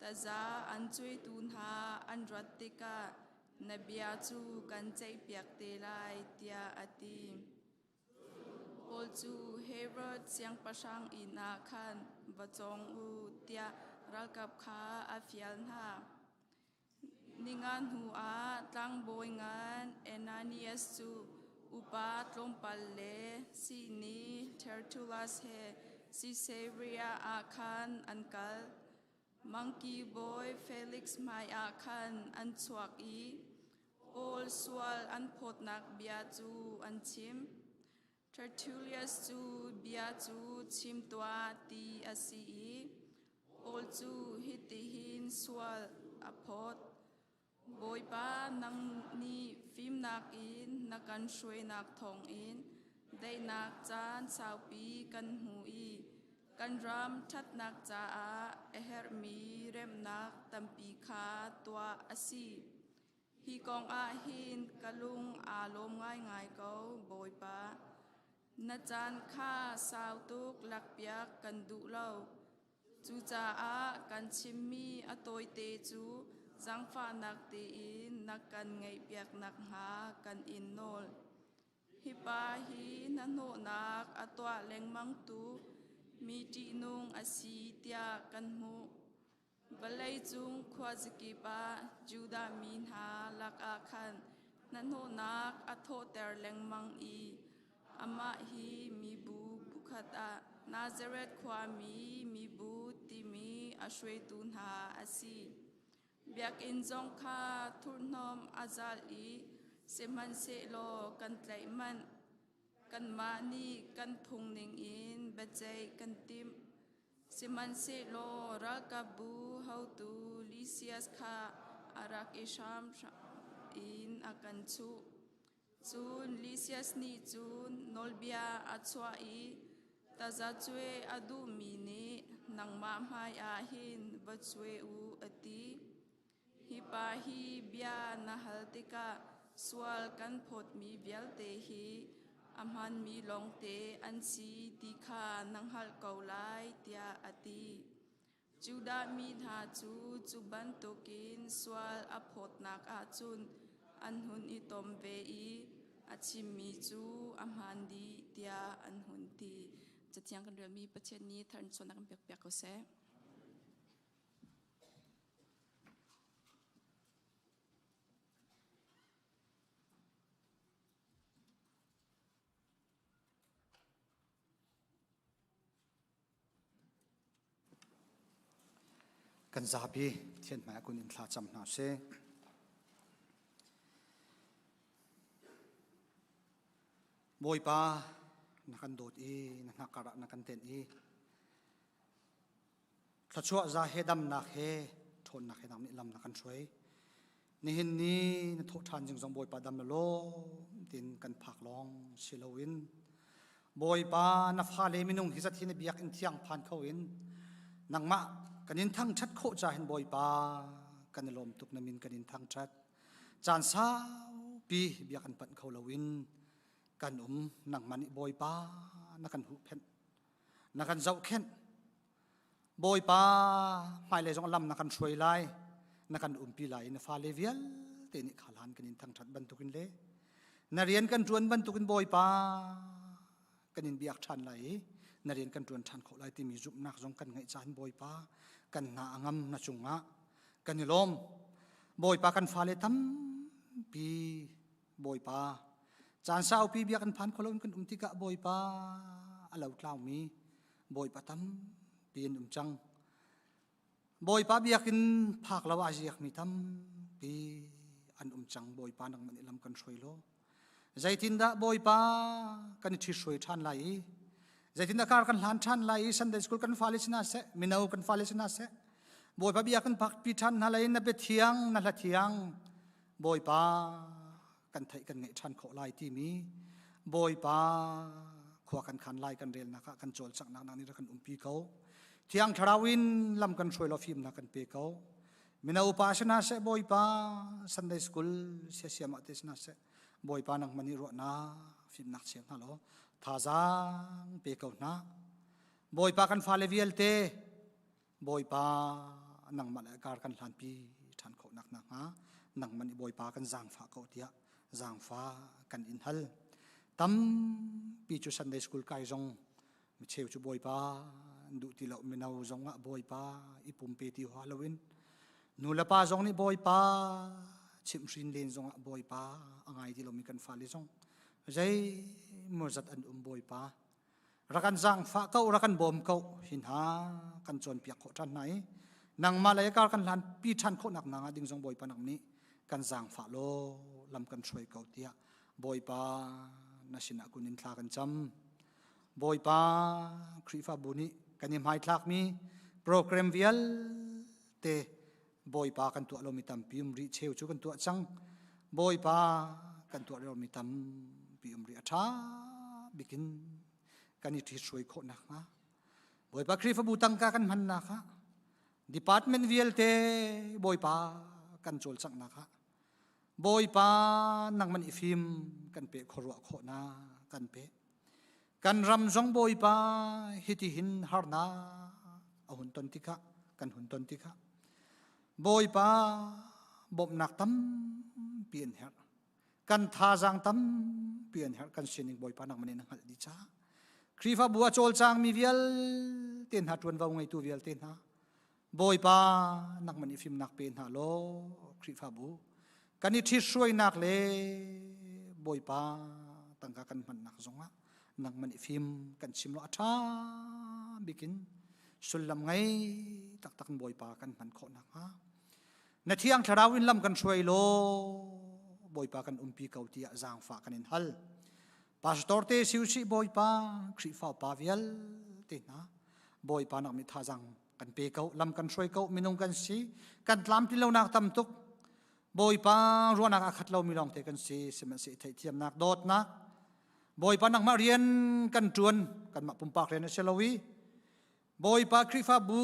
Speaker 6: taza an cuaitu hna an rat tikah na bia cu kan ceihpiak te lai tiah a ti. Paul cu Herod siangpahrang inn ah khan va cawng u tiah ralkap kha a fial hna. Ninga hnuah tlangbawi ngan Ananias cu upa tlawmpal le sihni Tertullus he Caesarea ah khan an kal. Mangki bawi Felix hmaiah khan an chuak i Paul sual an phawtnak bia cu an chim. Tertullius cu bia cu chim tuah ti a si i Paul cu hitihin sual a phawt. Bawipa nang nih fimnak in na kan hruainak thawngin daihnak caan saupi kan hmu i kan ram ṭhatnak caah a herhmi remnak tampi kha tuah a si. Hi kong ah hin ka lung aa lawm ngaingai ko, Bawipa. Na caan kha sau tuk lakpiak kan duh lo. Cucaah kan chimmi a tawite cu zaangfahnak tein na kan ngaihpiak nakhnga kan in nawl. Hi pa hi hnahnawhnak a tuah lengmangtu mi ṭihnung a si tiah kan hmuh. Vawleicung khuazakip ah Judah mi hna lakah khan hnahnawhnak a thawhter lengmang i amah hi mibu bukhat ah Nazareth khuami mibu timi a hruaitu hna a si. Biakinn zong kha thurhnawm a zalh i sihmanhsehlaw kan tlaih manh. Kanmah nih kan phung ningin biaceih kan timh. Sihmanhsehlaw ralkapbu hotu Lysias kha a rak i hram in a kan chuh. Cun Lysias nih cun nawlbia a chuah i tazacuai a duhmi nih nangmah hmaiah hin va cuai u a ti. Hi pa hi bia na hal tikah sual kan phawtmi vialte hi a hmaanmi lawngte an si ti kha na hngalh ko lai tiah a ti. Judah mi hna cu cu bantukin sual a phawtnak ahcun an hun i tom ve i a chimmi cu a hmaan dih tiah an hun ti. Cathiang kan relmi Pathian nih tharchuahnak kan pekpiak ko seh.
Speaker 11: Kan zapi Pathian hmai ah kun in thla cam hna sih. Bawipa na kan dawt i na hnakar ah na kan tenh i Thluachuah za he damnak he ṭhawnnak he nang nih lam na kan hruai. Nihin ni na thawh ṭhan zing zong Bawipa dam na lawm tin kan phak lawng si loin Bawipa na fale minung hi zat hi na biakinn thiang phan kho in nangmah kan in thangṭhat khawh ca hin Bawipa kan i lawm tuk na min kan in thangṭhat. Caan saupi biakinn panh kho loin kan um nangmah nih Bawipa na kan huhphenh na kan zohkhenh Bawipa hmailei zong lam na kan hruai lai na kan umpi lai na fale vialte nih khalan kan in thangṭhat bantukin le na rian kan ṭuan bantukin Bawipa kan in biak ṭhan lai i na rian kan ṭuan ṭhan khawh lai timi zumhnak zong kan ngeih caan Bawipa kan hna a ngam na cungah kan i lawm Bawipa kan fale tampi Bawipa caan saupi biak an phan kholo in kan um tikah Bawipa a lo tlaumi Bawipa tampi an um cang Bawipa biakinn phak lo a ziakmi tampi an um cang Bawipa nangmah nih lam kan hruai law. Zeitindah Bawipa kan i ṭhithruai ṭhan lai i zeitindah kar kan hlan ṭhan lai i Sunday school kan fale sinah seh, mino kan fale sinah seh, Bawipa bia kan phakpi ṭhan hna lai na bia thiang, na hla thiang, Bawipa kan theih kan ngeih ṭhan khawh lai timi Bawipa khua kan khan lai kan relnak ah kan cawlcanghnak nak nih rak kan umpi ko. Thiang Thlarau in lam kan hruai law fimnak kan pe ko. Mino pa sina seh Bawipa Sunday school siasiam ah te sina seh Bawipa nangmah nih ruahnak fimnak cheu hna law thazaang pe ko hna. Bawipa kan fale vialte Bawipa nangmah le kar kan hlanpi ṭhan khawhnak nakhnga nangmah nih Bawipa kan zaangfah ko tiah zaangfah kan in hal. Tampi cu Sunday school kai zong micheu cu Bawipa an duh ti lo mino zong ah Bawipa i pumpe ti hua loin nu le pa zong nih Bawipa chimhhrin len zong ah Bawipa a ngai ti lomi kan fale zong zei maw zat an um Bawipa rak kan zaangfah ko rak kan bawm ko hi hna kan cawnpiak khawh ṭhan hna i nangmah lei kar kan hlan pi ṭhan khawhnak nanga ding zong Bawipa nang nih kan zaangfah law lam kan hruai ko tiah Bawipa na sinah kun in thla kan cam Bawipa Khrihfabu nih kan i hmaithlakmi program vialte Bawipa kan tuah lomi tampi um rih cheu cu kan tuah cang Bawipa kan tuah lomi tampi um rih a ṭha bikin kan i ṭhithruai khawh nakhnga Bawipa Khrihfabu tangka kan hmannak ah department vialte Bawipa kan cawlcanghnak ah Bawipa nangman i fim kan pe khuaruah khawhnak kan pe Kan ram zong Bawipa hiti hin harnak a hun ton tikah kan hun ton tikah Bawipa bawmhnak tampi an herh. Kan thazaang tampi an herh. Kan sining Bawipa nangmah nih na hngalh dih caah Khrihfabu a cawlcangmi vialte hna ṭuanvo ngeitu vialte hna Bawipa nangmah nih fimnak pe hna law Khrihfabu kan i ṭhithruainak le Bawipa tangka kan hmannak zongah nangmah nih fim kan chim law a ṭha bikin sullam ngei taktak in Bawipa kan hman khawh nakhnga na thiang thlarau in lam kan hruai law Bawipa kan umpi ko tiah zaangfah kan in hal. Pastor te si usih Bawipa Khrihfa pa vialte hna Bawipa nak mi thazaang kan pe ko lam kan hruai ko minung kan si kan tlam ti lonak tam tuk Bawipa ruahnak a khat lomi lawng te kan si sihmanhseh theihthiamnak dawtnak Bawipa nangmah rian kan tuan kanmah pumpak rian a si lo i Bawipa Khrihfabu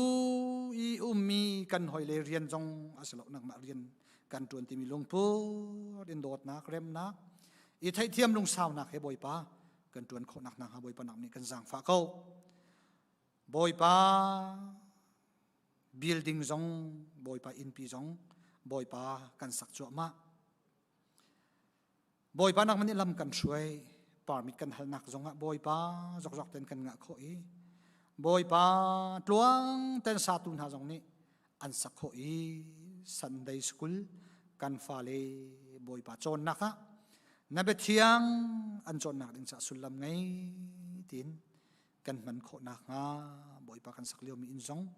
Speaker 11: i ummi kan hoi le rian zong a si lo nangmah rian kan tuan timi lungput in dawtnak remnak i theihthiam lungsaunak he Bawipa kan tuan khawhnak nakhnga Bawipa nak nih kan zaangfah ko Bawipa building zong Bawipa innpi zong Bawipa kan sak cuahmah. Bawipa nak nih lam kan hruai permit kan halnak zongah Bawipa zokzok ten kan ngah khawh i Bawipa tluang ten satu hna zong nih an sak khawh i Sunday school kan fale Bawipa cawnnak ah na biathiang an cawnnak ding ca sullam ngei tin kan hman khawh nakhnga Bawipa kan sak liomi inn zong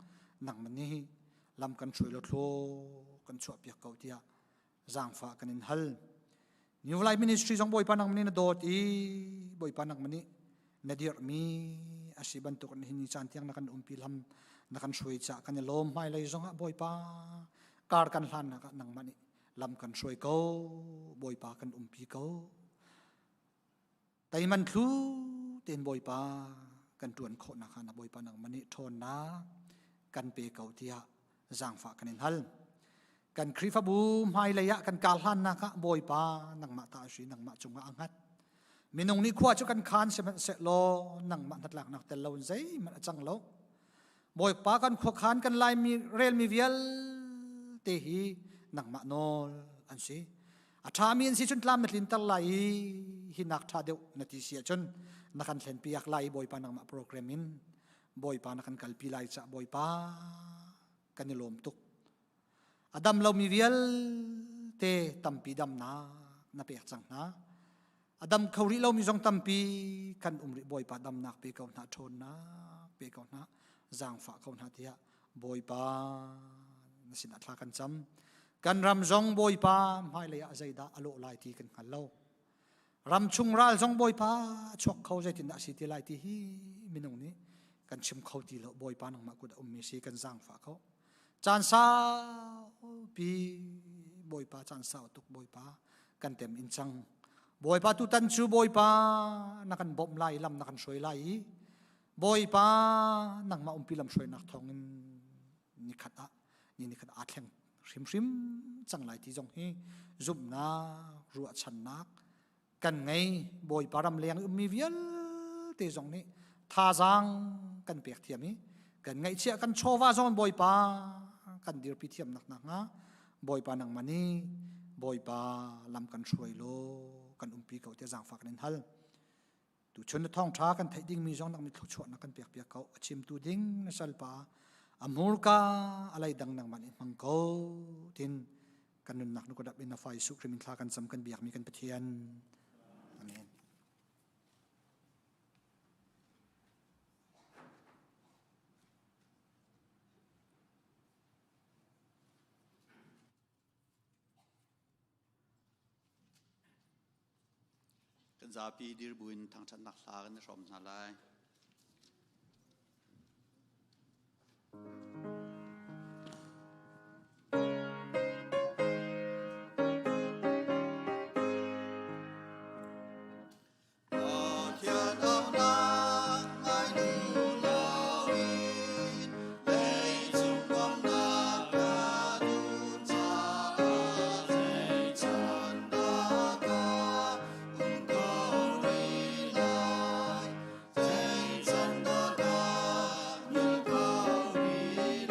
Speaker 11: nangman nih lam kan hruai law thlaw kan chuahpiak ko tiah zaangfah kan in hal. New Life Ministry zong Bawipa nangman nih na dawt i Bawipa nangman nih na dirhmi a si bantuk in hi caan tiang na kan umpi lam na kan hruai ca kan i lawm hmailei zongah Bawipa kar kan hlannak ah nangmah nih lam kan hruai ko Bawipa kan umpi ko Teiman thlu tein Bawipa kan ṭuan khawh nakhnga na Bawipa nangmah nih ṭhawnnak kan pe ko tiah zaangfah kan in hal. Kan Khrihfabu hmailei ah kan kar hlannak ah Bawipa nangmah ta a si nangmah cungah a hngat. Minung nih khua cu kan khaan sihmanhsehlaw nangmah hnatlaknak tel loin zeihmanh a cang lo. Bawipa kan khuakhan kan laimi relmi vialte hi nangmah nawl an si. A ṭhami an si cun tlam na tlinter lai i hi nak ṭha deuh na ti si ahcun na kan thlenpiak lai i Bawipa nangmah program in Bawipa na kan kalpi lai cah Bawipa kan i lawm tuk. A dam lomi vialte tampi damnak na pek cang hna. A dam kho rih lomi zong tampi kan um rih Bawipa damnak pe ko hna ṭhawnnak pe ko hna zaangfah ko hna tiah Bawipa na sinah thla kan cam. Kan ram zong Bawipa hmailei ah zeidah a lawh lai ti kan hngal lo. Ramchung ral zong Bawipa chuak kho zeitin dah si ti lai ti hi minung nih kan chim kho ti lo. Bawipa nangmah kut a ummi si kan zaangfah ko. Caan saupi Bawipa caan sau tuk Bawipa kan tem in cang. Bawipa tutan cu Bawipa na kan bawmh lai lam na kan hruai lai i Bawipa nangmah umpi lam hruainak thawngin nikhat ah ni nikhat aa thleng hrimhrim cang lai ti zong hi zumhnak ruahchannak kan ngei. Bawipa ram leng ummi vialte zong nih thazaang kan pek thiam i kan ngaihchiah kan chawva zong Bawipa kan dirpi thiam nak nakhnga Bawipa nangmah nih Bawipa lam kan hruai law kan umpi ko tiah zaangfah kan in hal. Tuchun na thawngṭha kan theih dingmi zong nak thluachuah na kan pek piak ko. A chimtu ding na salpa a hmurka a leidang nangmah nih hmang ko tin kan nunnak nu ka dap in na fa Jesuh Khrih min thla kan cam kan biakmi kan Pathian. Amen.
Speaker 2: Kan zapi dir buin thangṭhatnak hla kan i hrawm hna lai. Pathian aunak ngai duh loin leicung nuamhnak ka duh caah zei dah ka um ko rih lai? Zei can dah ka hngilh ko rih?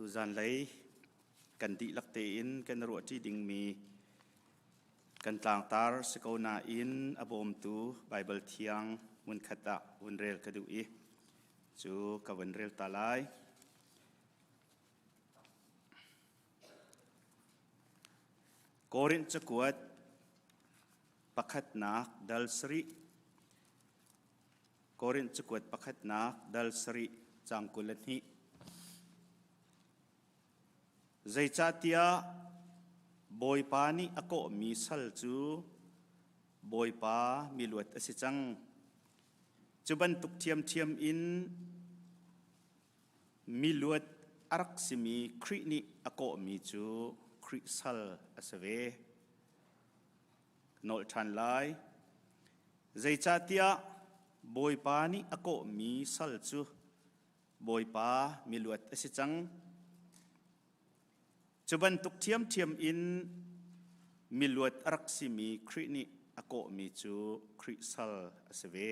Speaker 9: Tuzan lei kan dihlak tein kan ruahṭi dingmi kan tlangtar si ko nain a bawmtu Baibal thiang hmunkhat ah vun rel ka duh i cu ka vun rel ta lai. Korinth cakuat pakhatnak dal sarih Korinth cakuat pakhatnak dal sarih caang 22. Zeicahtiah Bawipa nih a kawhmi sal cu Bawipa miluat a si cang. Cu bantuk ṭhiamṭhiam in miluat a rak simi Khrih nih a kawhmi cu Khrih sal a si ve. Nolh ṭhan lai. Zeicahtiah Bawipa nih a kawhmi sal cu Bawipa miluat a si cang. Cu bantuk ṭhiamṭhiam in miluat a rak simi Khrih nih a kawhmi cu Khrih sal a si ve.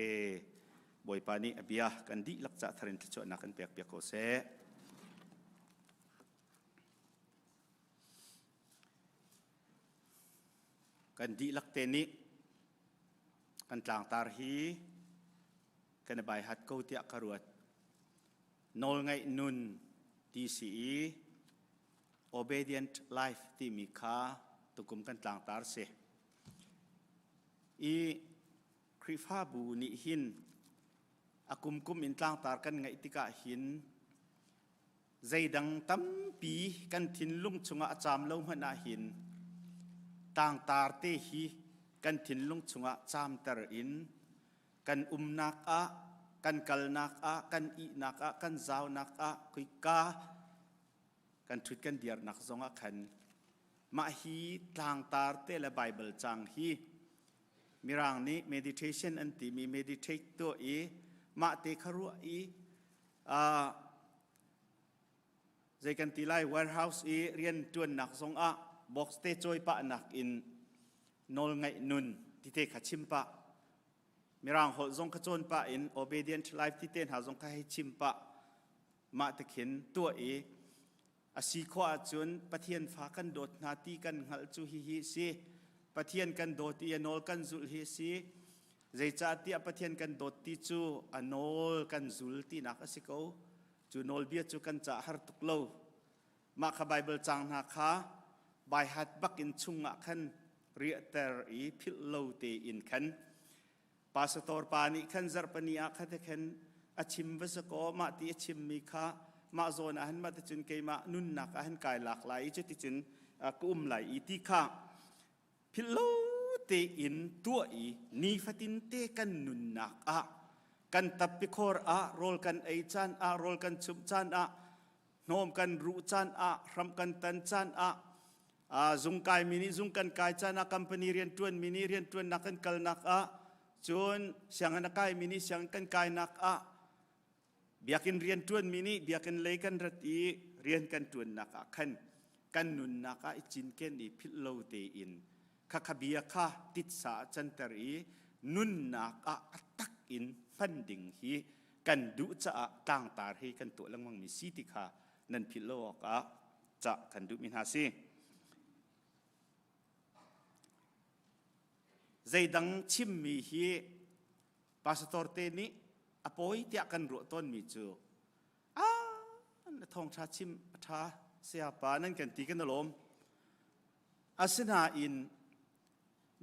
Speaker 9: Bawipa nih a bia kan dihlak cah thar in thluachuahnak kan pekpiak ko seh. Kan dihlak te nih kan tlangtar hi kan i baihat ko tiah ka ruat. Nawlngaih nun ti si i obedient life timi kha tukum kan tlangtar si. I Khrihfabu nih hin a kumkum in tlangtar kan ngeih tikah hin zeidang tampi kan thinlung chungah a caam lo hmanh ah hin tlangtar te hi kan thinlung chungah caamter in kan umnak ah kan kalnak ah kan ihnak ah kan zaunak ah kuika kan ṭhut kan dirnak zongah khan mah hi tlangtar te le Bible cang hi Mirang nih meditation an timi meditate tuah i mah te kha ruah i zei kan ti lai warehouse i rian ṭuannak zongah box te cawi pahnak in nawlngaih nun tite kha chim pah mirang holh zong kha cawn pah in obedient life tite hna zong kha hei chim pah mah te khin tuah i a si khawh ahcun Pathian fa kan dawt hna ti kan hngalh cu hihi si. Pathian kan dawt i a nawl kan zulh hi si. Zeicahtiah Pathian kan dawt ti cu a nawl kan zul tinak a si ko. Cu nawlbia cu kan cah har tuk lo. Mah kha Baibal caang hna kha baihat bak in chungah khan riahter i philh lo tein khan Pastor pa nih khan zarhpani ah kha te khan a chim va si kaw mah ti a chimmi kha mah zawn ah hin mah ticun keimah nunnak ah hin kai lak lai i cuticun ka um lai i ti kha philh lo tein tuah i nifatin te kan nunnak ah kan tappikhor ah rawl kan ei caan ah rawl kan chumh caan ah hnawm kan ruh caan ah hram kan tan caan ah zung kai mi nih zung kan kai caan ah company rian ṭuan mi nih rian ṭuannak kan kalnak ah cun sianginn a kai mi nih sianginn kan kainak ah biakinn rian ṭuan mi nih biakinn lei kan rat i rian kan ṭuannak ah khan kan nunnak ah i cinken i philh lo tein khakha bia kha titsa ah canter i nunnak ah a tak in hman ding hi kan duh caah tlangtar hi kan tuah lengmang mi si ti kha nan philh lo awkah cah kan duhmi hna si. Zeidang chimmi hi pastor te nih a pawi tiah kan ruah tawnmi cu ah na thawngṭha chim a ṭha sayapa nan kan ti kan lawm. Asinain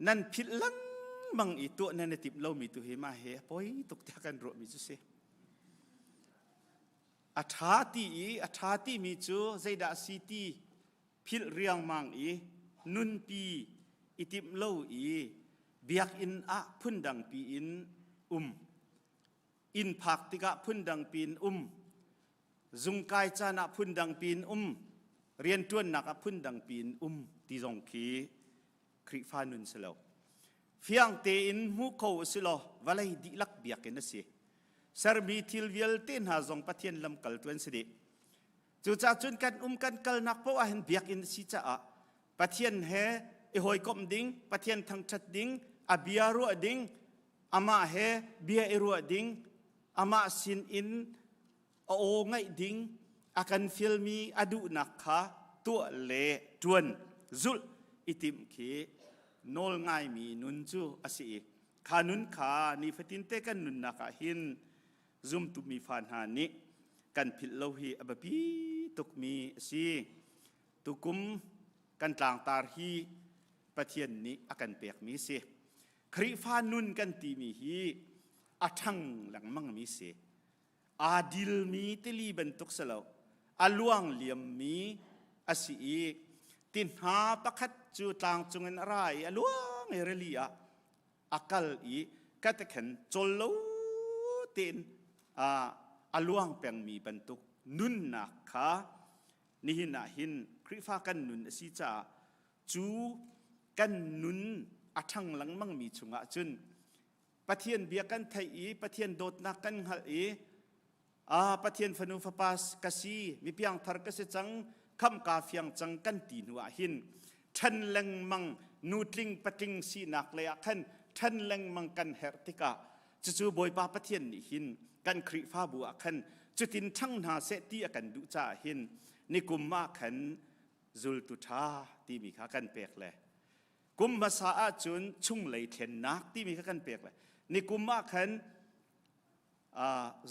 Speaker 9: nan philh lengmang i tuah nan i timh lomi tu hi mah he a poi tuk tiah kan ruahmi cu si. A ṭha ti i a ṭha timi cu zeidah a si ti philh riangmang i nunpi i timh lo i biakinn ah phundangpi in um inn phak tikah phundangpi in um zungkai caan ah phundangpi in um rianṭuannak ah phundangpi in um ti zong khi Khrihfa nun si lo. Fiang tein hmu kho u si law vawlei dihlak biakinn a si. Sermi thil vialte hna zong Pathian lamkaltu an si dih. Cucaah cun kan um kan kalnak paoh ah hin biakinn a si caah Pathian he i hawikomh ding, Pathian thangṭhat ding, a bia ruah ding, amah he bia i ruah ding, amah sin in a aw ngaih ding,
Speaker 12: A kan fialmi a duhnak kha tuah le ṭuan zulh i timh khi nawl ngaimi nun cu a si i kha nun kha nifatinte kan nunnak ah hin zumtu mi fa hna nih kan philh lo hi a biapi tukmi a si. Tukum kan tlangtar hi Pathian nih a kan pekmi si. Khrihfa nun kan timi hi a ṭhang lengmangmi si. Aa dilmi tili bantuk si lo. A luang liammi a si i ti hna pakhat cu tlang cungin a ra i a luang i rili ah a kal i ka te khan cawl lo tein a luang pengmi bantuk nunnak kha nihin ah hin Khrihfa kan nun a si caah cu kan nun a ṭhang lengmangmi chungah cun Pathian bia kan theih i Pathian dawtnak kan hngalh i ah Pathian fanu fapa ka si mi piangthar ka si cang khamh ka fiang cang kan ti hnu ah hin ṭhan lengmang nutling patling sinak lei ah khan ṭhan lengmang kan herh tikah cucu Bawipa Pathian nih hin kan Khrihfabu ah khan cutin ṭhang hna seh ti a kan duh caah hin nikum ah khan zultu ṭha timi kha kan pek le kum hmasa ahcun chunglei thlennak timi kha kan pek le nikum ah khan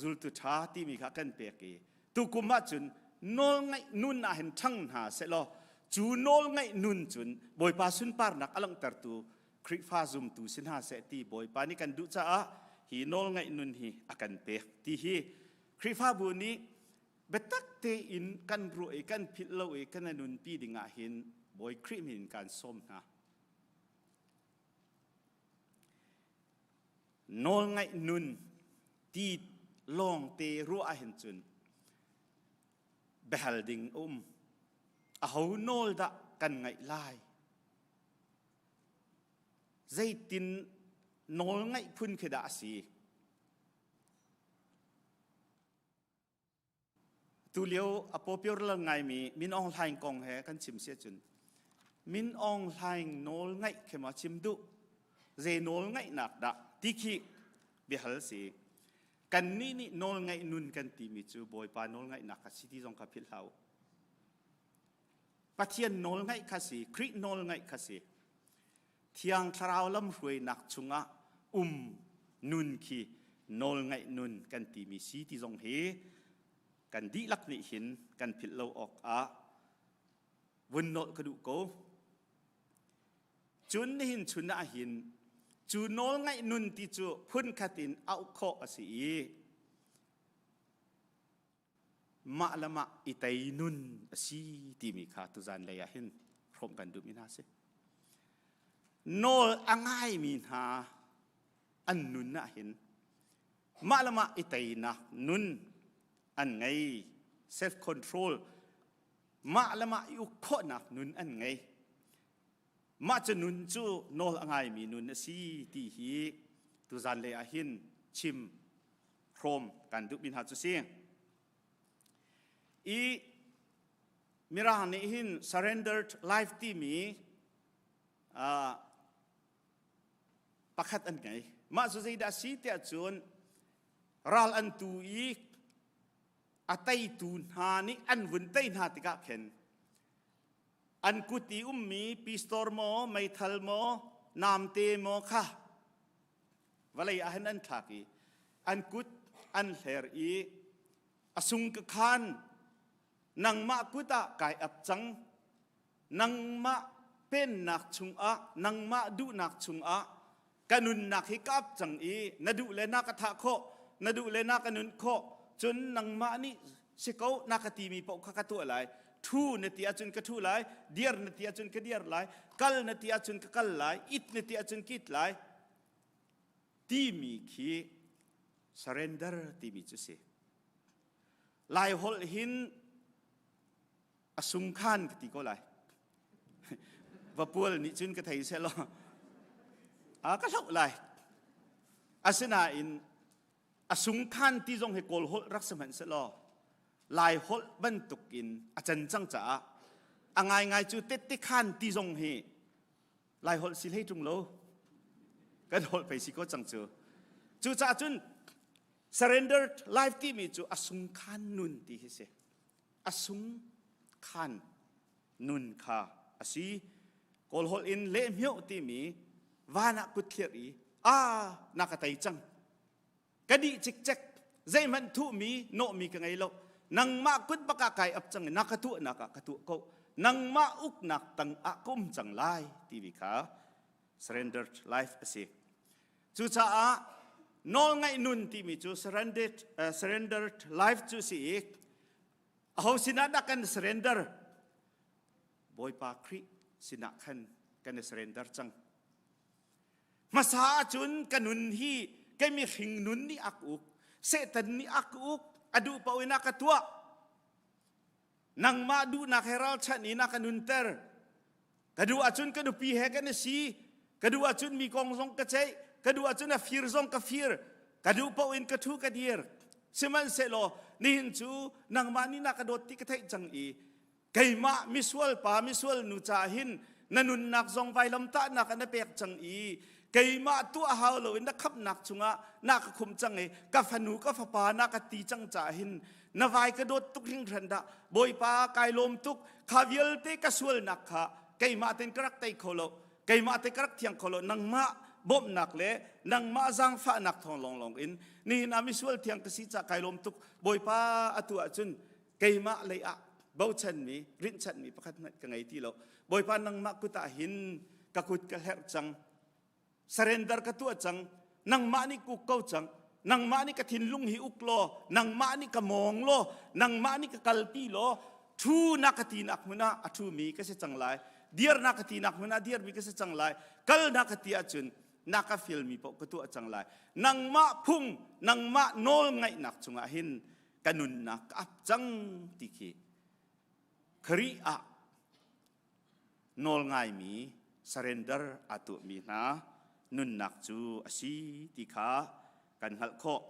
Speaker 12: zultu ṭha timi kha kan pek i tukum ahcun nawlngaih nun ah hin ṭhang hna sehlaw cu nawlngaih nun cun Bawipa sunparnak a langhtertu Khrihfa zumtu si hna seh ti Bawipa nih kan duh caah hi nawlngaih nun hi a kan pek ti hi Khrihfabu nih biatak tein kan ruah i kan philh lo i kan nunpi ding ah hin Bawi Khrih min in kaan sawm hna. Nawlngaih nun ti lawngte ruah ahhin cun biahal ding a um. Aho nawl dah kan ngaih lai? Zeitin nawl ngaih phun khi dah a si? Tulio a popular ngaimi Min Aung Hlaing kong he kan chim si ahcun Min Aung Hlaing nawl ngaih khi maw chim duh zei nawl ngaihnak dah ti khi biahal si. Kannih nih nawl ngaih nun kan timi cu Bawipa nawl ngaihnak kha si ti zong kha philh hlah u. Pathian nawl ngaih kha si, Khrih nawl ngaih kha si. Thiang Thlarau lamhruainak chungah um nun khi nawlngaih nun kan timi si ti zong hi kan dihlak nih hin kan philh lo awk ah vun nolh ka duh ko. Cun nihin chun ah hin cu nawlngaih nun ti cu phunkhat in auh khawh a si i mah le mah i tei nun a si timi kha tuzan lei ah hin hrawmh kan duhmi hna si. Nawl a ngaimi hna an nun ah hin mah le mah i teinak nun an ngei self control mah le mah i uk khawhnak nun an ngei mah cu nun cu nawl a ngaimi nun a si ti hi tuzan lei ah hin chim hrawm kan duhmi hna cu si. I Mirang nih hin surrendered life timi uh, pakhat an ngei. Mah cu zeidah si tiah cun ral an tu i a teitu hna nih an vun tei hna tikah khin an kut i ummi pistol maw meithal maw namte maw kha vawlei ah hin an thlak i an kut an hler i a sung ka khan nangmah kut ah kai ap cang nangmah pennak chungah nangmah duhnak chungah ka nunnak hi ka ap cang i na duh le na ka thah khawh na duh le na ka nun khawh cun nangmah nih si ko na ka timi paoh kha ka tuah lai thu na ti ahcun ka thu lai dir na ti ahcun ka dir lai kal na ti ahcun ka kal lai it na ti ahcun ka it lai timi khi surrender timi cu si lai holh hin a sungkhan ka ti ko lai vapual nih cun ka thei seh law a ka hloh lai asinain a sungkhan ti zong hi kawl holh rak si hmanh seh law lai holh bantuk in a can cang caah a ngaingai cu tette khan ti zong hi lai holh si hlei ṭung lo kan holh pei si ko cang cu cucaah cun surrender life timi cu a sungkhan nun ti hi si. A sung khan nun kha a si. Kawl holh in lehmioh timi van ah kut thlir i a na ka tei cang. Ka dih cikcek zeihmanh thuhmi nawhmi ka ngei lo. Nangmah kut bak ah kai ap cang i na ka tuahnak ah ka tuah ko. Nangmah uknak tang ah ka um cang lai timi kha surrendered life a si. Cucaah nawlngaih nun timi cu surrendered, uh, surrendered life cu si i aho sinah dah kan surrender? Bawipa Khrih sinah khan kan i surrender cang. Hmasa ahcun ka nun hi kei mihring nun nih a ka uk, Satan nih a ka uk, a duh paoh in a ka tuah. Nangmah duhnak he ralchanh in a ka nunter. Ka duh ahcun ka nupi he kan i si. Ka duh ahcun mi kong zong ka ceih. Ka duh ahcun a fir zong ka fir. Ka duh paoh in ka ṭhu ka dir. Sihmanhsehlaw nihin cu nangmah nih na ka dawt ti ka theih cang i keimah misual pa misual nu caah hin na nunnak zong vailamtahnak ah na pek cang i keimah tuah hau loin na khamhnak chungah na ka khum cang i ka fanu ka fapa na ka ti cang caah hin na vai ka dawt tuk hringhran dah bawipa kai lawm tuk kha vialte ka sualnak kha keimah ten ka rak tei kho lo keimah te ka rak thiang kho lo nangmah bawmhnak le nangmah zaangfahnak thawng lawnglawng in nihin ah misual thiang ka si ca kai lawm tuk bawipa atu ahcun keimah lei ah bochanmi rinhchanhmi pakhat hmanh ka ngei ti lo bawipa nangmah kut ah hin ka kut ka hlerh cang surrender ka tuah cang nangmah nih kuk ko cang nangmah nih ka thinlung hi uk law nangmah nih ka mawng law nangmah nih ka kalpi law thu na ka ti nak hmun ah a thu mi ka si cang lai dir na ka ti nak hmun ah dir mi ka si cang lai kal na ka ti ahcun na ka feel mi paoh ka tuah cang lai nangmah phung nangmah nawl ngaihnak chungah hin ka nunnak ka ap cang ti khi Khrih ah nawlngaimi surrender aa tuahmi hna nunnak cu a si ti kha kan hngalh khawh.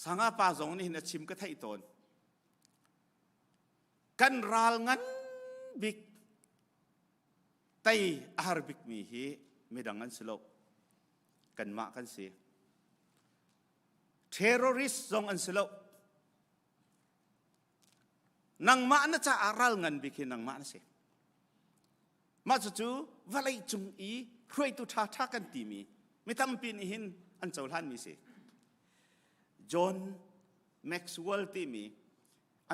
Speaker 12: Sanga pa zong nih hin a chim ka theih tawn. Kan ral ngan bik tei a har bikmi hi midang an si lo. Kanmah kan si. Terrorist zong an si lo. Nangmah na caah ral ngan bik hi nangmah na si. Mah cucu vawlei cung i hruaitu ṭhaṭha kan timi mi tampi nih hin an cohlanmi si. John Maxwell timi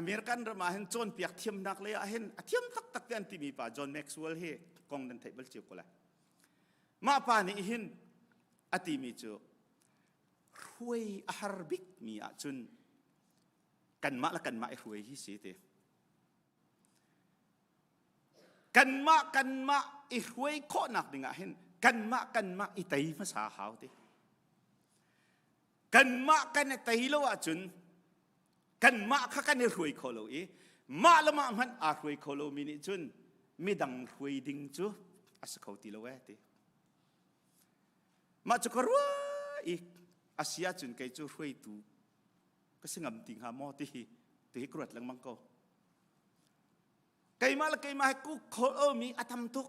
Speaker 12: American ram ah hin cawnpiak thiamnak lei ah hin a thiam taktak te an timi pa John Maxwell hi kong nan theih bal cio ko lai. Mah pa nih hin a timi cu hruai a har bikmi ahcun kanmah le kanmah i hruai hi si ti. Kanmah kanmah i hruai khawhnak dingah hin kanmah kanmah i tei hmasa hau ti. Kanmah kan i tei lo ahcun kanmah kha kan i hruai kho lo i mah le mah hmanh aa hruai kho lomi nih cun midang hruai ding cu a si kho ti lo ee ti. Mah cu ka ruah i a si ahcun kei cu hruaitu ka si ngam ti hnga maw ti hi ti hi ka ruat lengmang ko. Keimah le keimah hi kuk khawh lomi a tam tuk.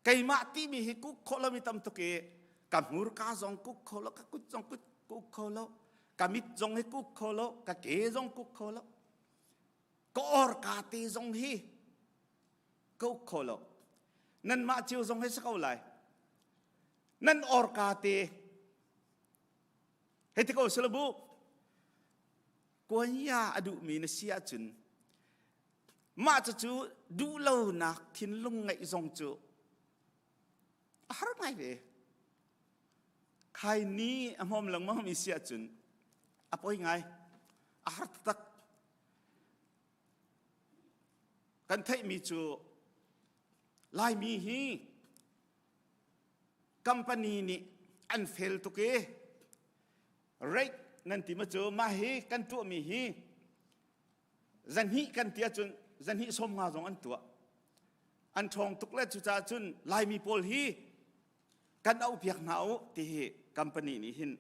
Speaker 12: Keimah timi hi kuk khawh lomi tam tuk i ka hmurka zong kuk kho lo, ka kut zong kut kuk kho lo, ka mit zong hi kuk kho lo, ka ke zong kuk kho lo, ka orka te zong hi ka uk kho lo. Nanmah cio zong hi si ko lai. Nan orka te hei ti ko sila bu kuanya a duhmi na si ahcun mah cucu duhlonak thinlung ngeih zong cu a har ngai ve. Khai ni a hmawm lengmang mi si ahcun a poi ngai a har taktak. Kan theihmi cu Laimi hi company nih an fel tuk i rate nan ti ma cu mah hi kan tuahmi hi zanhnih kan ti ahcun zanhnih 50 zong an tuah an ṭhawng tuk le cucaah cun Laimi pawl hi kan auhpiak hna u ti hi company nih hin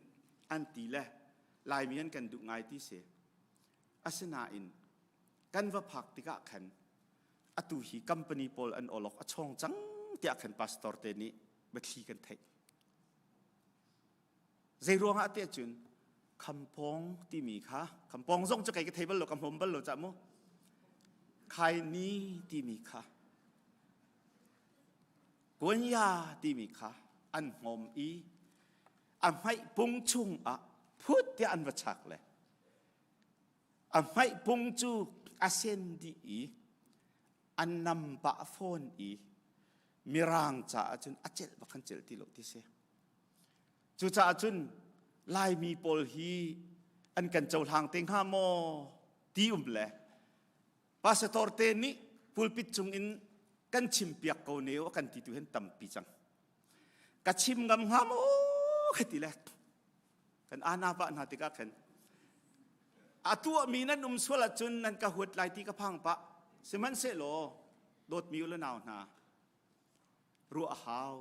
Speaker 12: an ti le Laimi an kan duh ngai ti si asinain kan va phak tikah khan atu hi company pawl an awlok a chawng cang tiah khan pastor te nih biathli kan theih. Zei ruangah tiah cun. Khampawng timi kha khampawng zong cu kei ka thei bal lo ka hmawm bal lo cah mu. Khaini timi kha Kuanya timi kha an hmawm i a hmaih pung chung ah phut tiah an va chak le a hmaih pung cu a sen dih i an nam pah fawn i mirang caah cun a celh bak kan celh ti lo ti si. Cucaah cun Laimi pawl hi an kan cohlang te hnga maw ti um le pastor te nih pulpit cung in kan chim piak ko ne a kan ti tu hen tampi cang. Ka chim ngam hnga maw ka ti le kan ana pa hna tikah khan a tuahmi nan um sual ahcun nan ka huat lai ti ka phang pah sihmanhsehlaw dawtmi u le nau hna ruah a hau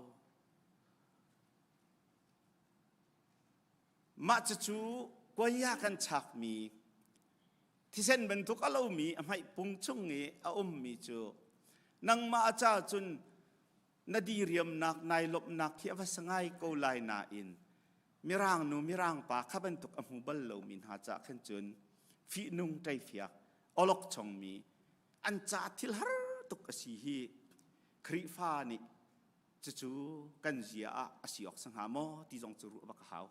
Speaker 12: Mah cucu kuanya kan chakmi thisen bantuk a lomi a hmaih pung chung i a ummi cu nangmah ca cun na diriamnak nai lawmhnak khi a va sangai ko lai nain mirang nu mirang pa kha bantuk a hmu bal lomi hna ca khan cun fihnung ṭeifiak olok chongmi an ca thil har tuk a si hi Khrihfa nih cucu kan zia ah a si awk sa hnga maw ti zong cu ruah bak a hau.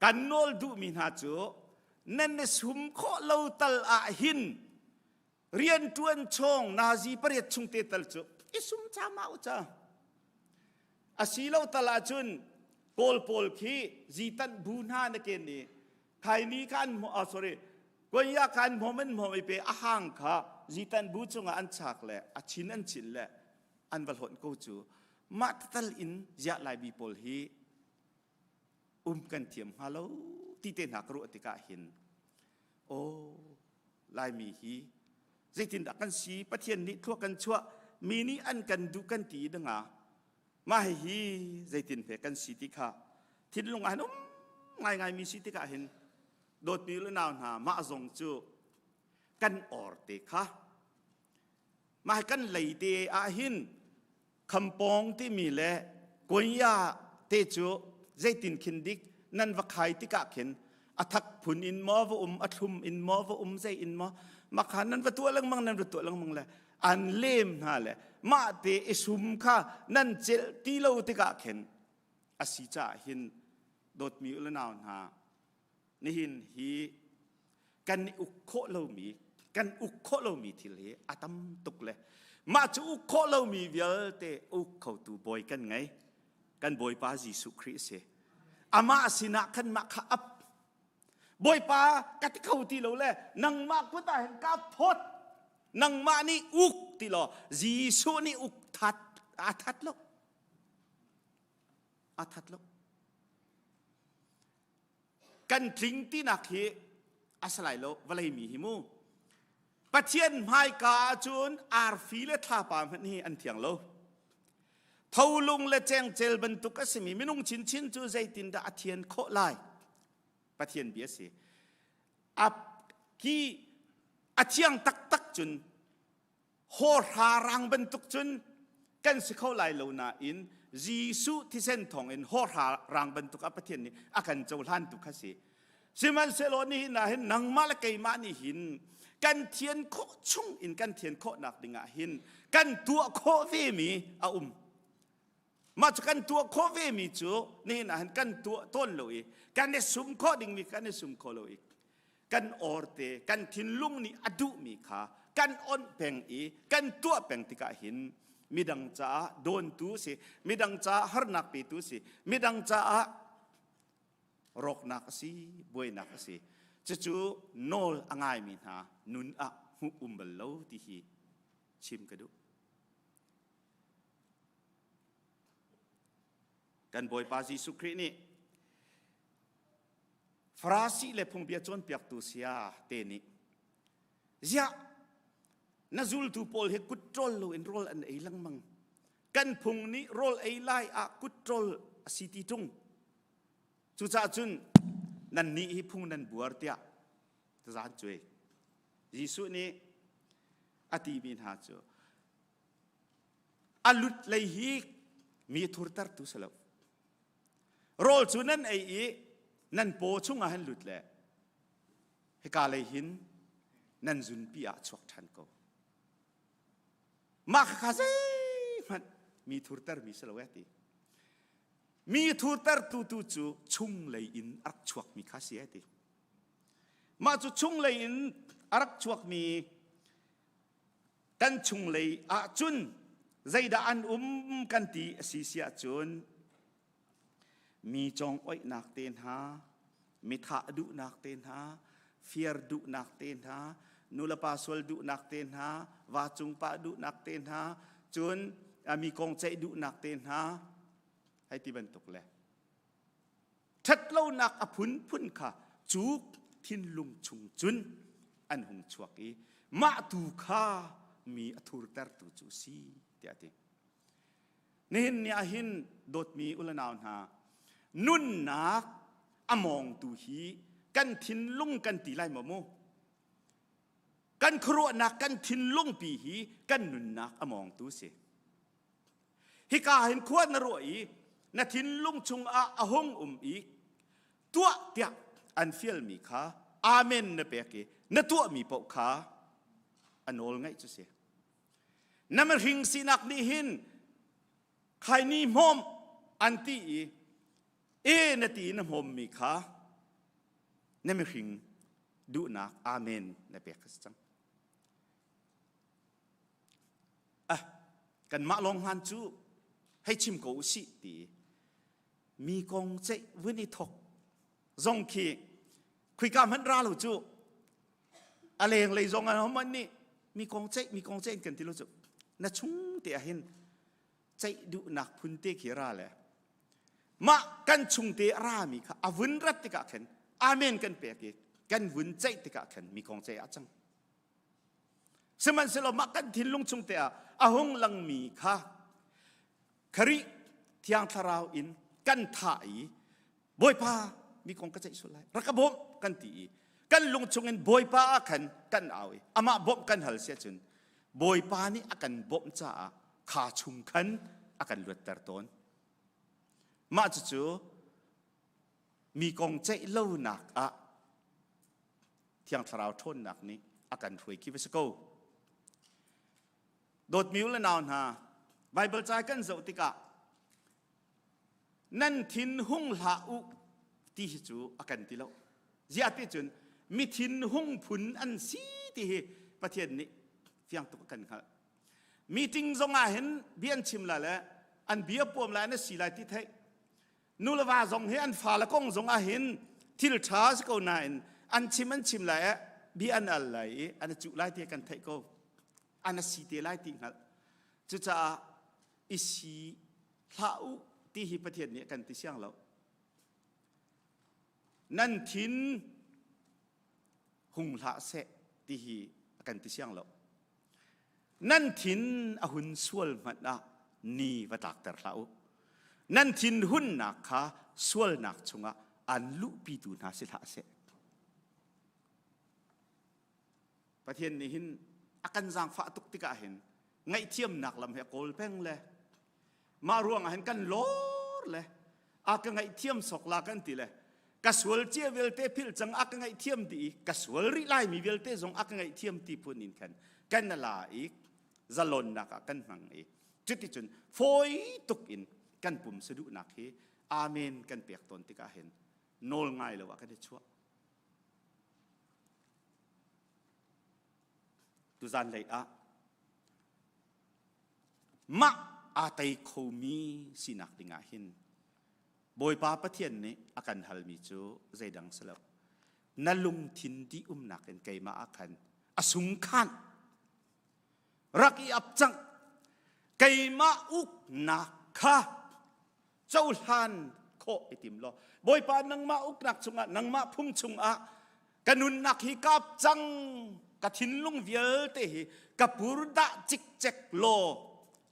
Speaker 12: Kan nawl duhmi hna cu nan i sum khawh lo tal ah hin rianṭuan chawng nazi pariat chung te tal cu i sum ca ma u ca. A si lo tal ahcun Kawl pawl khi zitan bu hna na ken i khaini kha an oh, sorry konya kha an hmawm an hmawm i pe a hang kha zitan bu cungah an chak le a chin an chin le an va hlawnh ko cu mah tal in ziah laibi pawl hi um kan thiam hnga lo ti te hna ka ruah tikah hin aw laimi hi zeitindah kan si pathian nih thlua kan chuah mi nih an kan duh kan ti danga mah hihi zeitin hme kan si ti kha thinlung ah hin um ngaingai mi si tikah hin dawtmi le nau hna mah zong cu kan or te kha mah kan lei te ah hin khampawng timi le kunya te cu zeitin khin dik nan va khai tikah khin a thak phun in maw va um a thlum in maw va um zei in maw makhan nan va tuah lengmang nan va tuah lengmang le an lem hna le mah te i sum kha nan celh ti lo tikah khin a si caah hin dawtmi u le nau hna nihin hi kan i uk khawh lomi kan uk khawh lomi thil hi a tam tuk le mah cu uk khawh lomi vialte uk khotu bawi kan ngei kan bawipa Jesuh Khrih a si amah sinah khan mah kha ap bawipa ka ti kho ti lo le nangmah kut ah hin ka phawt nangmah nih uk ti law Jesuh nih uk that a that lo a that lo kan tling tinak hi a si lai lo vawlei mi hi mu Pathian hmaika ahcun arfi le thlapa hmanh hi an thiang lo tholung le cengcel bantuk a simi minung chinchin cu zeitindah a thian khawh lai Pathian bia si a ki a thiang taktak cun hawhra rang bantuk cun kan si kho lai lo nain Jesuh thisen thawngin hawhra rang bantuk ah Pathian nih a kan cohlan tu kha si. Sihmanhsehlaw nihin ah hin nangmah le keimah nih hin kan thian khawh chung in kan thian khawhnak dingah hin kan tuah khawh ve mi a um. Mah cu kan tuah khawh ve mi cu nihin ah hin kan tuah tawn lo i kan i sum khawh dingmi kan i sum kho lo i kan orte kan thinlung nih a duhmi kha kan onh peng i kan tuah peng tikah hin midang caah dawntu si midang caah harnak petu si midang caah rawknak a si buainak a si cucu nawl a ngaimi hna nun ah hmuh um bal lo ti hi chim ka duh kan Bawipa Jesuh Khrih nih Farasi le phungbia cawnpiaktu saya te nih ziah na zultu pawl hi kut ṭawl loin rawl an ei lengmang kan phung nih rawl ei lai ah kut ṭawl a si ti ṭung cucaah cun nannih hi phung nan buar tiah tazan cuai Jesuh nih a timi hna cu a lut lei hi mi thurtertu si lo rawl cu nan ei i. Nan paw chungah hin lut le hika lei hin nan zunpi ah chuak ṭhan ko. Mah khakha zeihmanh mi thurtermi si lo eh ti. Mi thurtertu tu cu chunglei in a rak chuakmi kha si eh ti. Mah cu chunglei in a rak chuakmi kan chunglei ahcun zeidah an um kan ti a si si ahcun mi cawng-oihnak te hna, mi thah duhnak te hna, fir duhnak te hna, nulepa sual duhnak te hna, va cungpah duhnak te hna, cun mi kong ceih duhnak te hna, hei ti bantuk le ṭhatlonak a phunphun kha cu thinlung chung cun an hung chuak i mah tu kha mi a thurtertu cu si tiah a ti. Nihin ni ah hin dawtmi u le nau hna, nunnak a mawngtu hi kan thinlung kan ti lai maw mu? Kan khuaruahnak kan thinlung pi hi kan nunnak a mawngtu si. Hika hin khua na ruah i na thinlung chungah a hung um i tuah tiah an fialmi kha amen na pek i na tuahmi paoh kha a nawl ngaih cu si. Na mihring sinak nih hin khaini hmawm an ti i e na ti na hmawmmi kha na mihring duhnak amen na pek a si cang. Ah, kanmah lawng hlan cu hei chim ko usih ti mi kong ceih vun i thok zong khi khuika hmanh ra lo cu a lenglei zong an hom nih mi kong ceih mi kong ceih kan ti lo cu na chung te ah hin ceih duhnak phun te khi ra le mah kan chung te a ra mi kha a vun rat tikah khan amen kan pek i kan vun ceih tikah khan mi kong ceih ah cang Sihmanhsehlaw mah kan thinlung chung te ah a hung langmi kha Khrih Thiang Thlarau in kan thah i Bawipa mi kong ka ceih sual lai rak ka bawmh kan ti i kan lung chung in Bawipa ah khan kan au i amah bawmh kan hal si ahcun Bawipa nih a kan bawmh caah kha chung khan a kan luatter tawn. Mah cucu mi kong ceih lonak ah Thiang Thlarau ṭhawnnak nih a kan hruai khi va si ko. Dawtmi u le nau hna, Baibal ca kan zoh tikah nan thin hung hlah u ti hi cu a kan ti lo. Ziah ti cun mi thin hung phun an si ti hi Pathian nih fiang tuk a kan hngalh. Meeting zong ah hin bia an chim lai le an bia puam lai an si lai ti theih nu le va zong hi an fale kong zong ah hin thil ṭha si ko nain an chim an chim lai eh bia an al lai i an cuh lai ti kan theih ko an a si te lai ti hngalh cucaah i si hlah u ti hi Pathian nih a kan ti siang lo nan thin hung hlah seh ti hi a kan ti siang lo Nan thin a hun sual hmanh ah ni va tlakter hlah u. Nan thin hunnak kha sualnak chungah an luhpitu hna si hlah seh. Pathian nih hin a kan zaangfah tuk tikah hin ngaihthiamnak lam he a kawl peng le mah ruangah hin kan lor le a ka ngaihthiam sok la kan ti le ka sual cia vialte philh cang a ka ngaihthiam ti i ka sual rih lai mi vialte zong a ka ngaihthiam ti phun in khan kan la i zalonnak ah kan hmang i cuticun fawi tuk in kan pum saduhnak hi amen kan pek tawn tikah hin nawl ngai lo ah kan i chuah tuzan lei ah Mah aa tei khomi sinak dingah hin Bawipa Pathian nih a kan halmi cu zeidang si lo. Na lungthin dih umnak in keimah ah khan a sungkhan rak i ap cang keimah uknak kha cohlan khawh i tim law Bawipa nangmah uknak chungah nangmah phung chungah ka nunnak hi kap cang ka thinlung vialte hi ka purdah cikcek law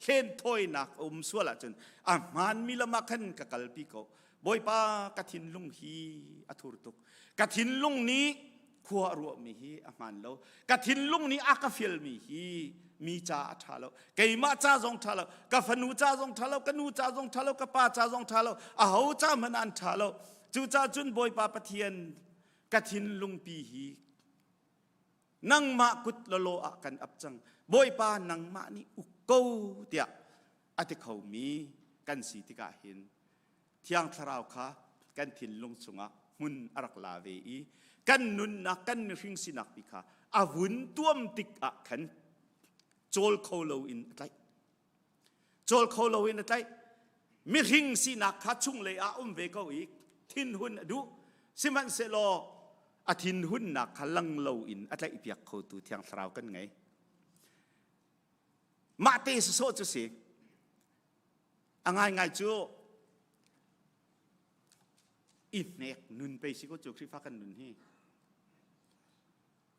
Speaker 12: hlen thawinak a um sual ahcun a hmaanmi lam ah khan ka kalpi ko Bawipa ka thinlung hi a thur tuk ka thinlung nih khua a ruahmi hi a hmaan lo ka thinlung nih a ka fialmi hi mi ca a ṭha lo keimah ca zong ṭha lo ka fanu ca zong ṭha lo ka nu ca zong ṭha lo ka pa ca zong ṭha lo aho ca hmanh an ṭha lo. Cucaah cun Bawipa Pathian ka thinlungpi hi nangmah kut lawlaw ah kan ap cang. Bawipa nangmah nih uk ko tiah a ti khomi kan si tikah hin Thiang Thlarau kha kan thinlung chungah hmun a rak la ve i kan nunnak kan mihring sinak pi kha a vun tuam tik ah khan cawl kho loin a tlaih. Cawl kho loin a tlaih. Mihring sinak kha chunglei ah um ve ko i thinhun a duh. Sihmanhsehlaw a thinhunnak kha lang loin a tlaihpiak khotu Thiang Thlarau kan ngei. Mah te sawsawh cu si. A ngaingai cu i hnek nun pei si ko cu Khrihfa kan nun hi.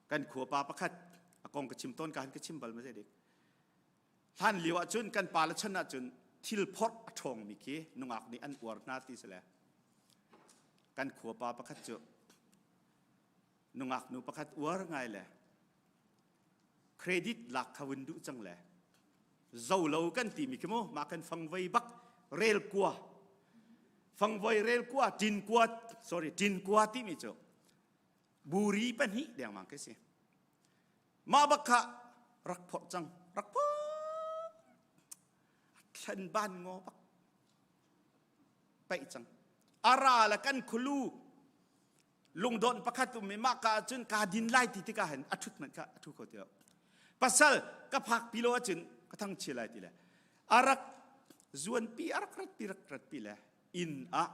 Speaker 12: Kan khuapa pakhat a kong ka chim tawn ka han ka chim bal ma zei dik. Hlan lio ahcun kan pa le chan ahcun thil phorh a ṭhawngmi khi nungak nih an uar hna ti si le kan khuapa pakhat cu nungak nu pakhat uar ngai le credit lak kha vun duh cang le zolo kan timi khi mu mah kan fangvei bak rel kua fangvoi rel kua tin kua sorry tin kua timi cu buri pahnih dengmang khi si Mah bak kha rak phorh cang, rak phorh. Thlan ban ngaw bak paih cang. Ara le kan khulu lungdawnh pakhat um i mah ka ahcun ka din lai ti tikah hin a ṭhut hmanh kha a ṭhu kho ti lo. Pasal ka phak pi lo ahcun ka thang chia lai ti le a rak zuanpi a rak ratpi rak ratpi le inn ah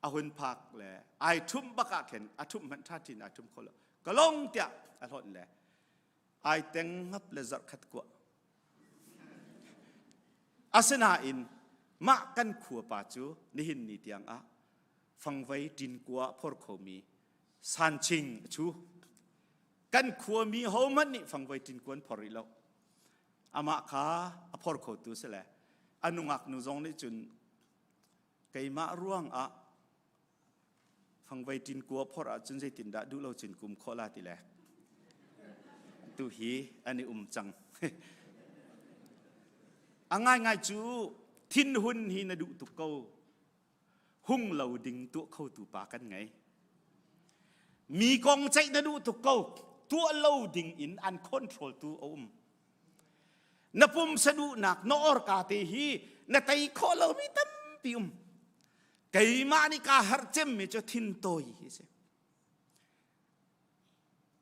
Speaker 12: a hun phak le ai ṭhumh bak ah khin a ṭhumh hmanh ṭha ṭin ai ṭhum kho lo ka long tiah a hlawnh le ai teng ngap le zarh khat kuah asinain mah kan khua pa cu nihin ni tiang ah fangvei ṭin kua phor khomi sanching a chu kan khuami hohmanh nih fangvei ṭin kuan phor rih lo amah kha a phor khotu si le a nungak nu zong nih cun Keimah ruangah fangvei ṭin kua phorh ahcun zeitindah duh lo cun kum khawh la ti le tu hi an i um cang. A ngaingai cu thinhun hi na duh tuk ko. Hung lo ding tuah khotu pa kan ngei. Mi kong ceih na duh tuk ko. Tuah lo ding in an control tu a um. Na pumsa duhnak na orka te hi na tei khawh lomi tampi um. Keimah nih kaa harh cemmi cu thintawi hi si.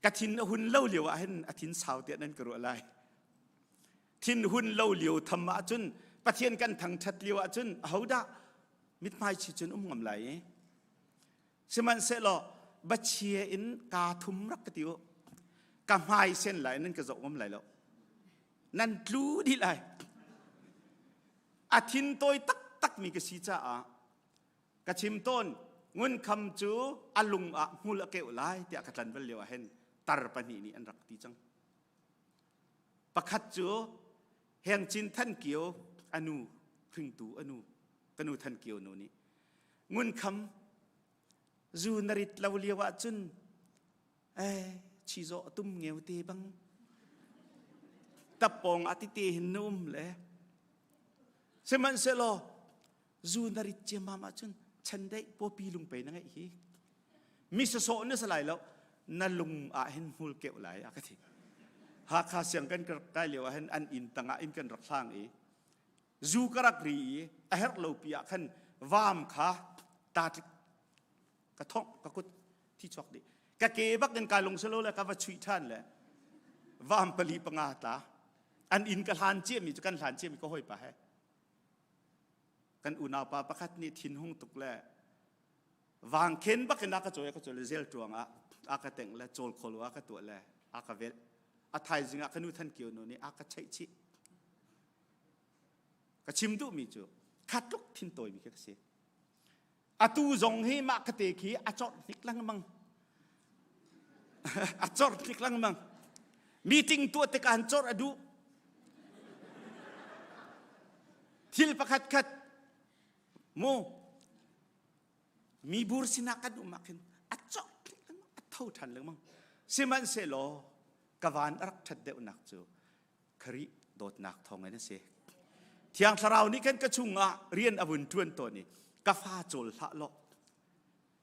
Speaker 12: Ka thin a hun lo lio ah hin a thin sau tiah nan ka ruah lai. Thin hun lo lio tham ahcun Pathian kan thangṭhat lio ahcun ahodah mithmai chi cun um ngam lai i Sihmanhsehlaw bachia in kaa thum rak ka ti u. Ka hmai sen lai nan ka zoh ngam lai lo. Nan tlu dih lai. A thin tawi taktak mi ka si caah ka chim tawn ngun kham cu a lung ah hmul a keuh lai tiah ka tlanval lio ah hin tar pahnih nih an rak ti cang. Pakhat cu Heng Cin Than Kio a nu hringtu a nu ka nu Than Kio nu nih Ngunkham zu na rit lo lio ahcun eh chizawh tum ngeu te bang tappawng ah tite hin na um le sihmanhsehlaw zu na rit ciammam ahcun chandeih pawpi lungpei na ngeih hi mi sasawh na si lai lo na lung ah hin hmul keuh lai a ka ti Hakha siang kan kai lio ah hin an inn tangah inn kan rak hlang i Zu ka rak ri i a herh lo pi ah khan vaam kha ta tlik ka thongh ka kut thi chuak dih ka ke bak in ka lung selo le ka va chuih ṭhan le vaam pali panga tla an inn ka hlan ciami cu kan hlan ciami ka hawipa he kan unau pa pakhat nih thinhung tuk le vangkhen bak in a ka cawi a ka cawi le zel ṭuang ah a ka tengh le cawl kholo a ka tuah le a ka velh a thaizing ah ka nu than kio nu nih a ka cheih chih Ka chim duhmi cu kha tluk thintawimi khi ka si. Atu zong hi mah ka te khi a corh hnik lengmang. a corh hnik lengmang. Meeting tuah tikah an corh a duh. Thil pakhat khat mu mi bur sinah kan um ah khin a corh hnik lengmang a tho ṭhan lengmang. Sihmanhsehlaw ka van a rak ṭhat deuhnak cu Khrih dawtnak thawngin a si. Thiang Thlarau nih khan ka chungah rian a vun ṭuan tawn i ka fa cawl hlah law.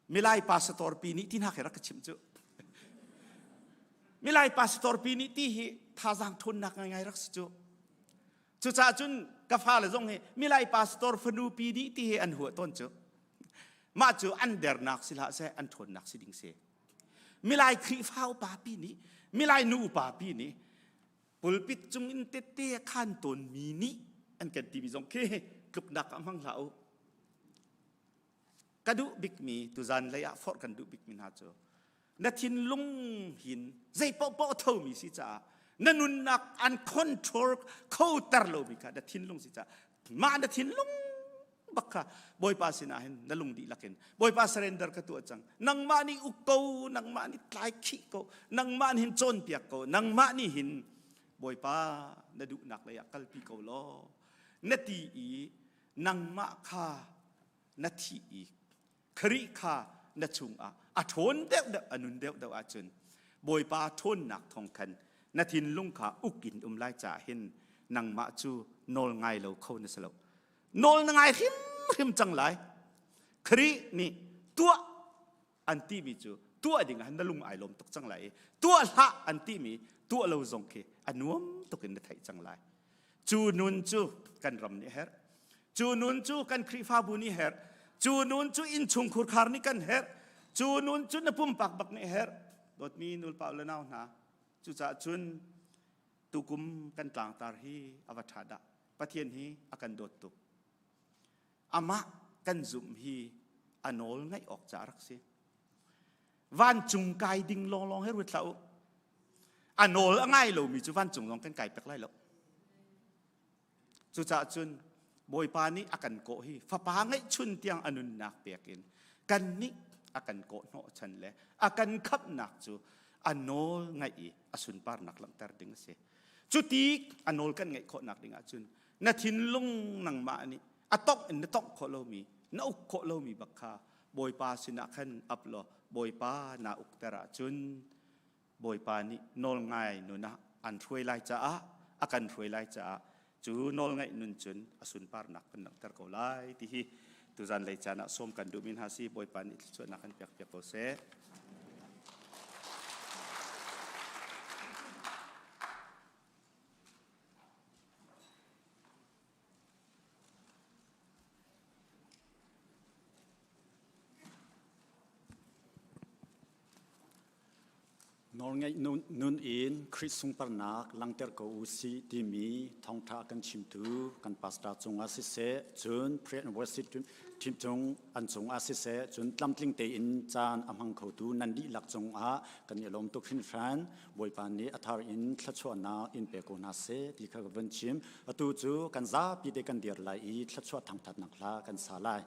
Speaker 12: Milai pastor pi nih ti hna khi rak ka chimh cu. Milai pastor pi nih ti hi thazaang ṭhawnnak ngaingai rak si cu. Cucaah cun ka fale zong hi milai pastor fanu pi nih ti hi an huah tawn cu. Mah cu an dernak si hlah seh, an ṭhawnnak si ding si. Milai Khrihfa upa pi nih, milai nu upa pi nih pulpit cung in tette a khan tawnmi nih an kan timi zong khi tluknak ah hmang hlah u. Ka duh bikmi tuzan lei ah forh kan duh bikmi hna cu na thinlung hin zei paohpaoh a thomi si caah na nunnak an control kho ter lomi kha na thinlung si caah mah na thinlung bak kha Bawipa sinah hin na lung dihlak in Bawipa surrender ka tuah cang nangmah nih uk ko nangmah nih tlai khih ko nangmah nih hin cawnpiak ko nangmah nih hin Bawipa na duhnak lei ah kalpi ko law na ti i nangmah kha na thih i Khrih kha na chungah a ṭhawn deuhdeuh a nun deuhdeuh ahcun Bawipa ṭhawnnak thawng khan na thinlung kha uk in um lai caah hin nangmah cu nawl ngai lo kho na si lo. Nawl na ngai hrimhrim cang lai. Khrih nih tuah an timi cu tuah ding ah na lung ai lawm tuk cang lai i tuah hlah an timi tuah lo zong khi a nuam tuk in na theih cang lai. Cu nun cu kan ram nih herh. Cu nun cu kan Khrihfabu nih herh. Cu nun cu innchung khurkhar nih kan herh. Cu nun cu na pumpak bak nih herh. Dawtmi nulpa le nau hna, cucaah cun tukum kan tlangtar hi a va ṭha dah. Pathian hi a kan dawt tuk. Amah kan zumh hi a nawl ngaih awk ca rak si. Vancung kai ding lawnglawng he ruat hlah u. A nawl a ngai lomi cu vancung zong kan kai pek lai lo. Cucaah cun Bawipa nih a kan kawh hi fapa ngeihchun tiang a nunnak pek in kannih a kan kawh hnawhchan le a kan khamhnak cu a nawl ngaih i a sunparnak langhter ding a si. Cuti a nawl kan ngaih khawhnak ding ahcun na thinlung nangmah nih a tongh in na tongh khawh lomi na uk khawh lomi bak kha Bawipa sinah khan ap law Bawipa naa ukter ahcun Bawipa nih nawlngai nun ah an hruai lai caah a kan hruai lai caah cu nawlngaih nun cun a sunparnak kan langhter ko lai ti hi tuzan lei caan ah sawm kan duhmi hna si Bawipa nih thluachuahnak kan pek piak ko seh.
Speaker 2: Nawlngaih nun in Khrih sungparnak langhter ko u sih timi thawngṭha kan chimtu kan pastor cungah siseh, cun prayer and worship team cung an cungah siseh, cun tlamtling tein caan a hmang khotu nan dihlak cungah kan i lawm tuk hringhran. Bawipa nih a thar in thluachuahnak in pe ko hna seh ti kha ka vun chim. Atu cu kan zapi te kan dir lai i thluachuah thangṭhatnak hla kan sa lai.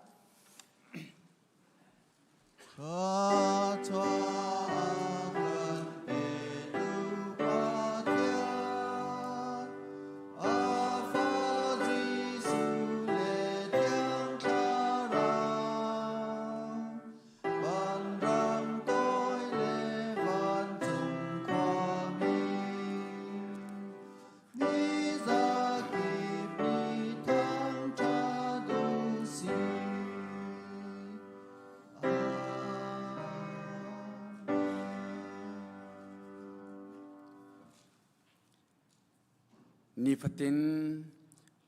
Speaker 8: Nifatin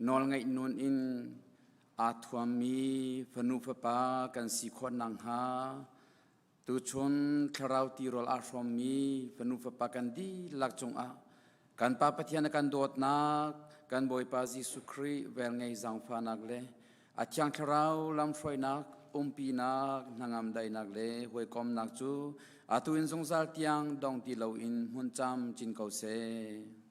Speaker 8: nawlngaih nun in aa thuammi fanu fapa kan si khawh nakhnga Tuchun thlarau tirawl aa hrawmmi fanu fapa kan dihlak cungah kan Pa Pathian a kan dawtnak, kan Bawipa Jesuh Khrih velngei zaangfahnak le a Thiang Thlarau lamhruainak, umpinak, hnangam daihnak le hawikomnak cu atu in zungzal tiang dong ti loin hmun camcin ko seh.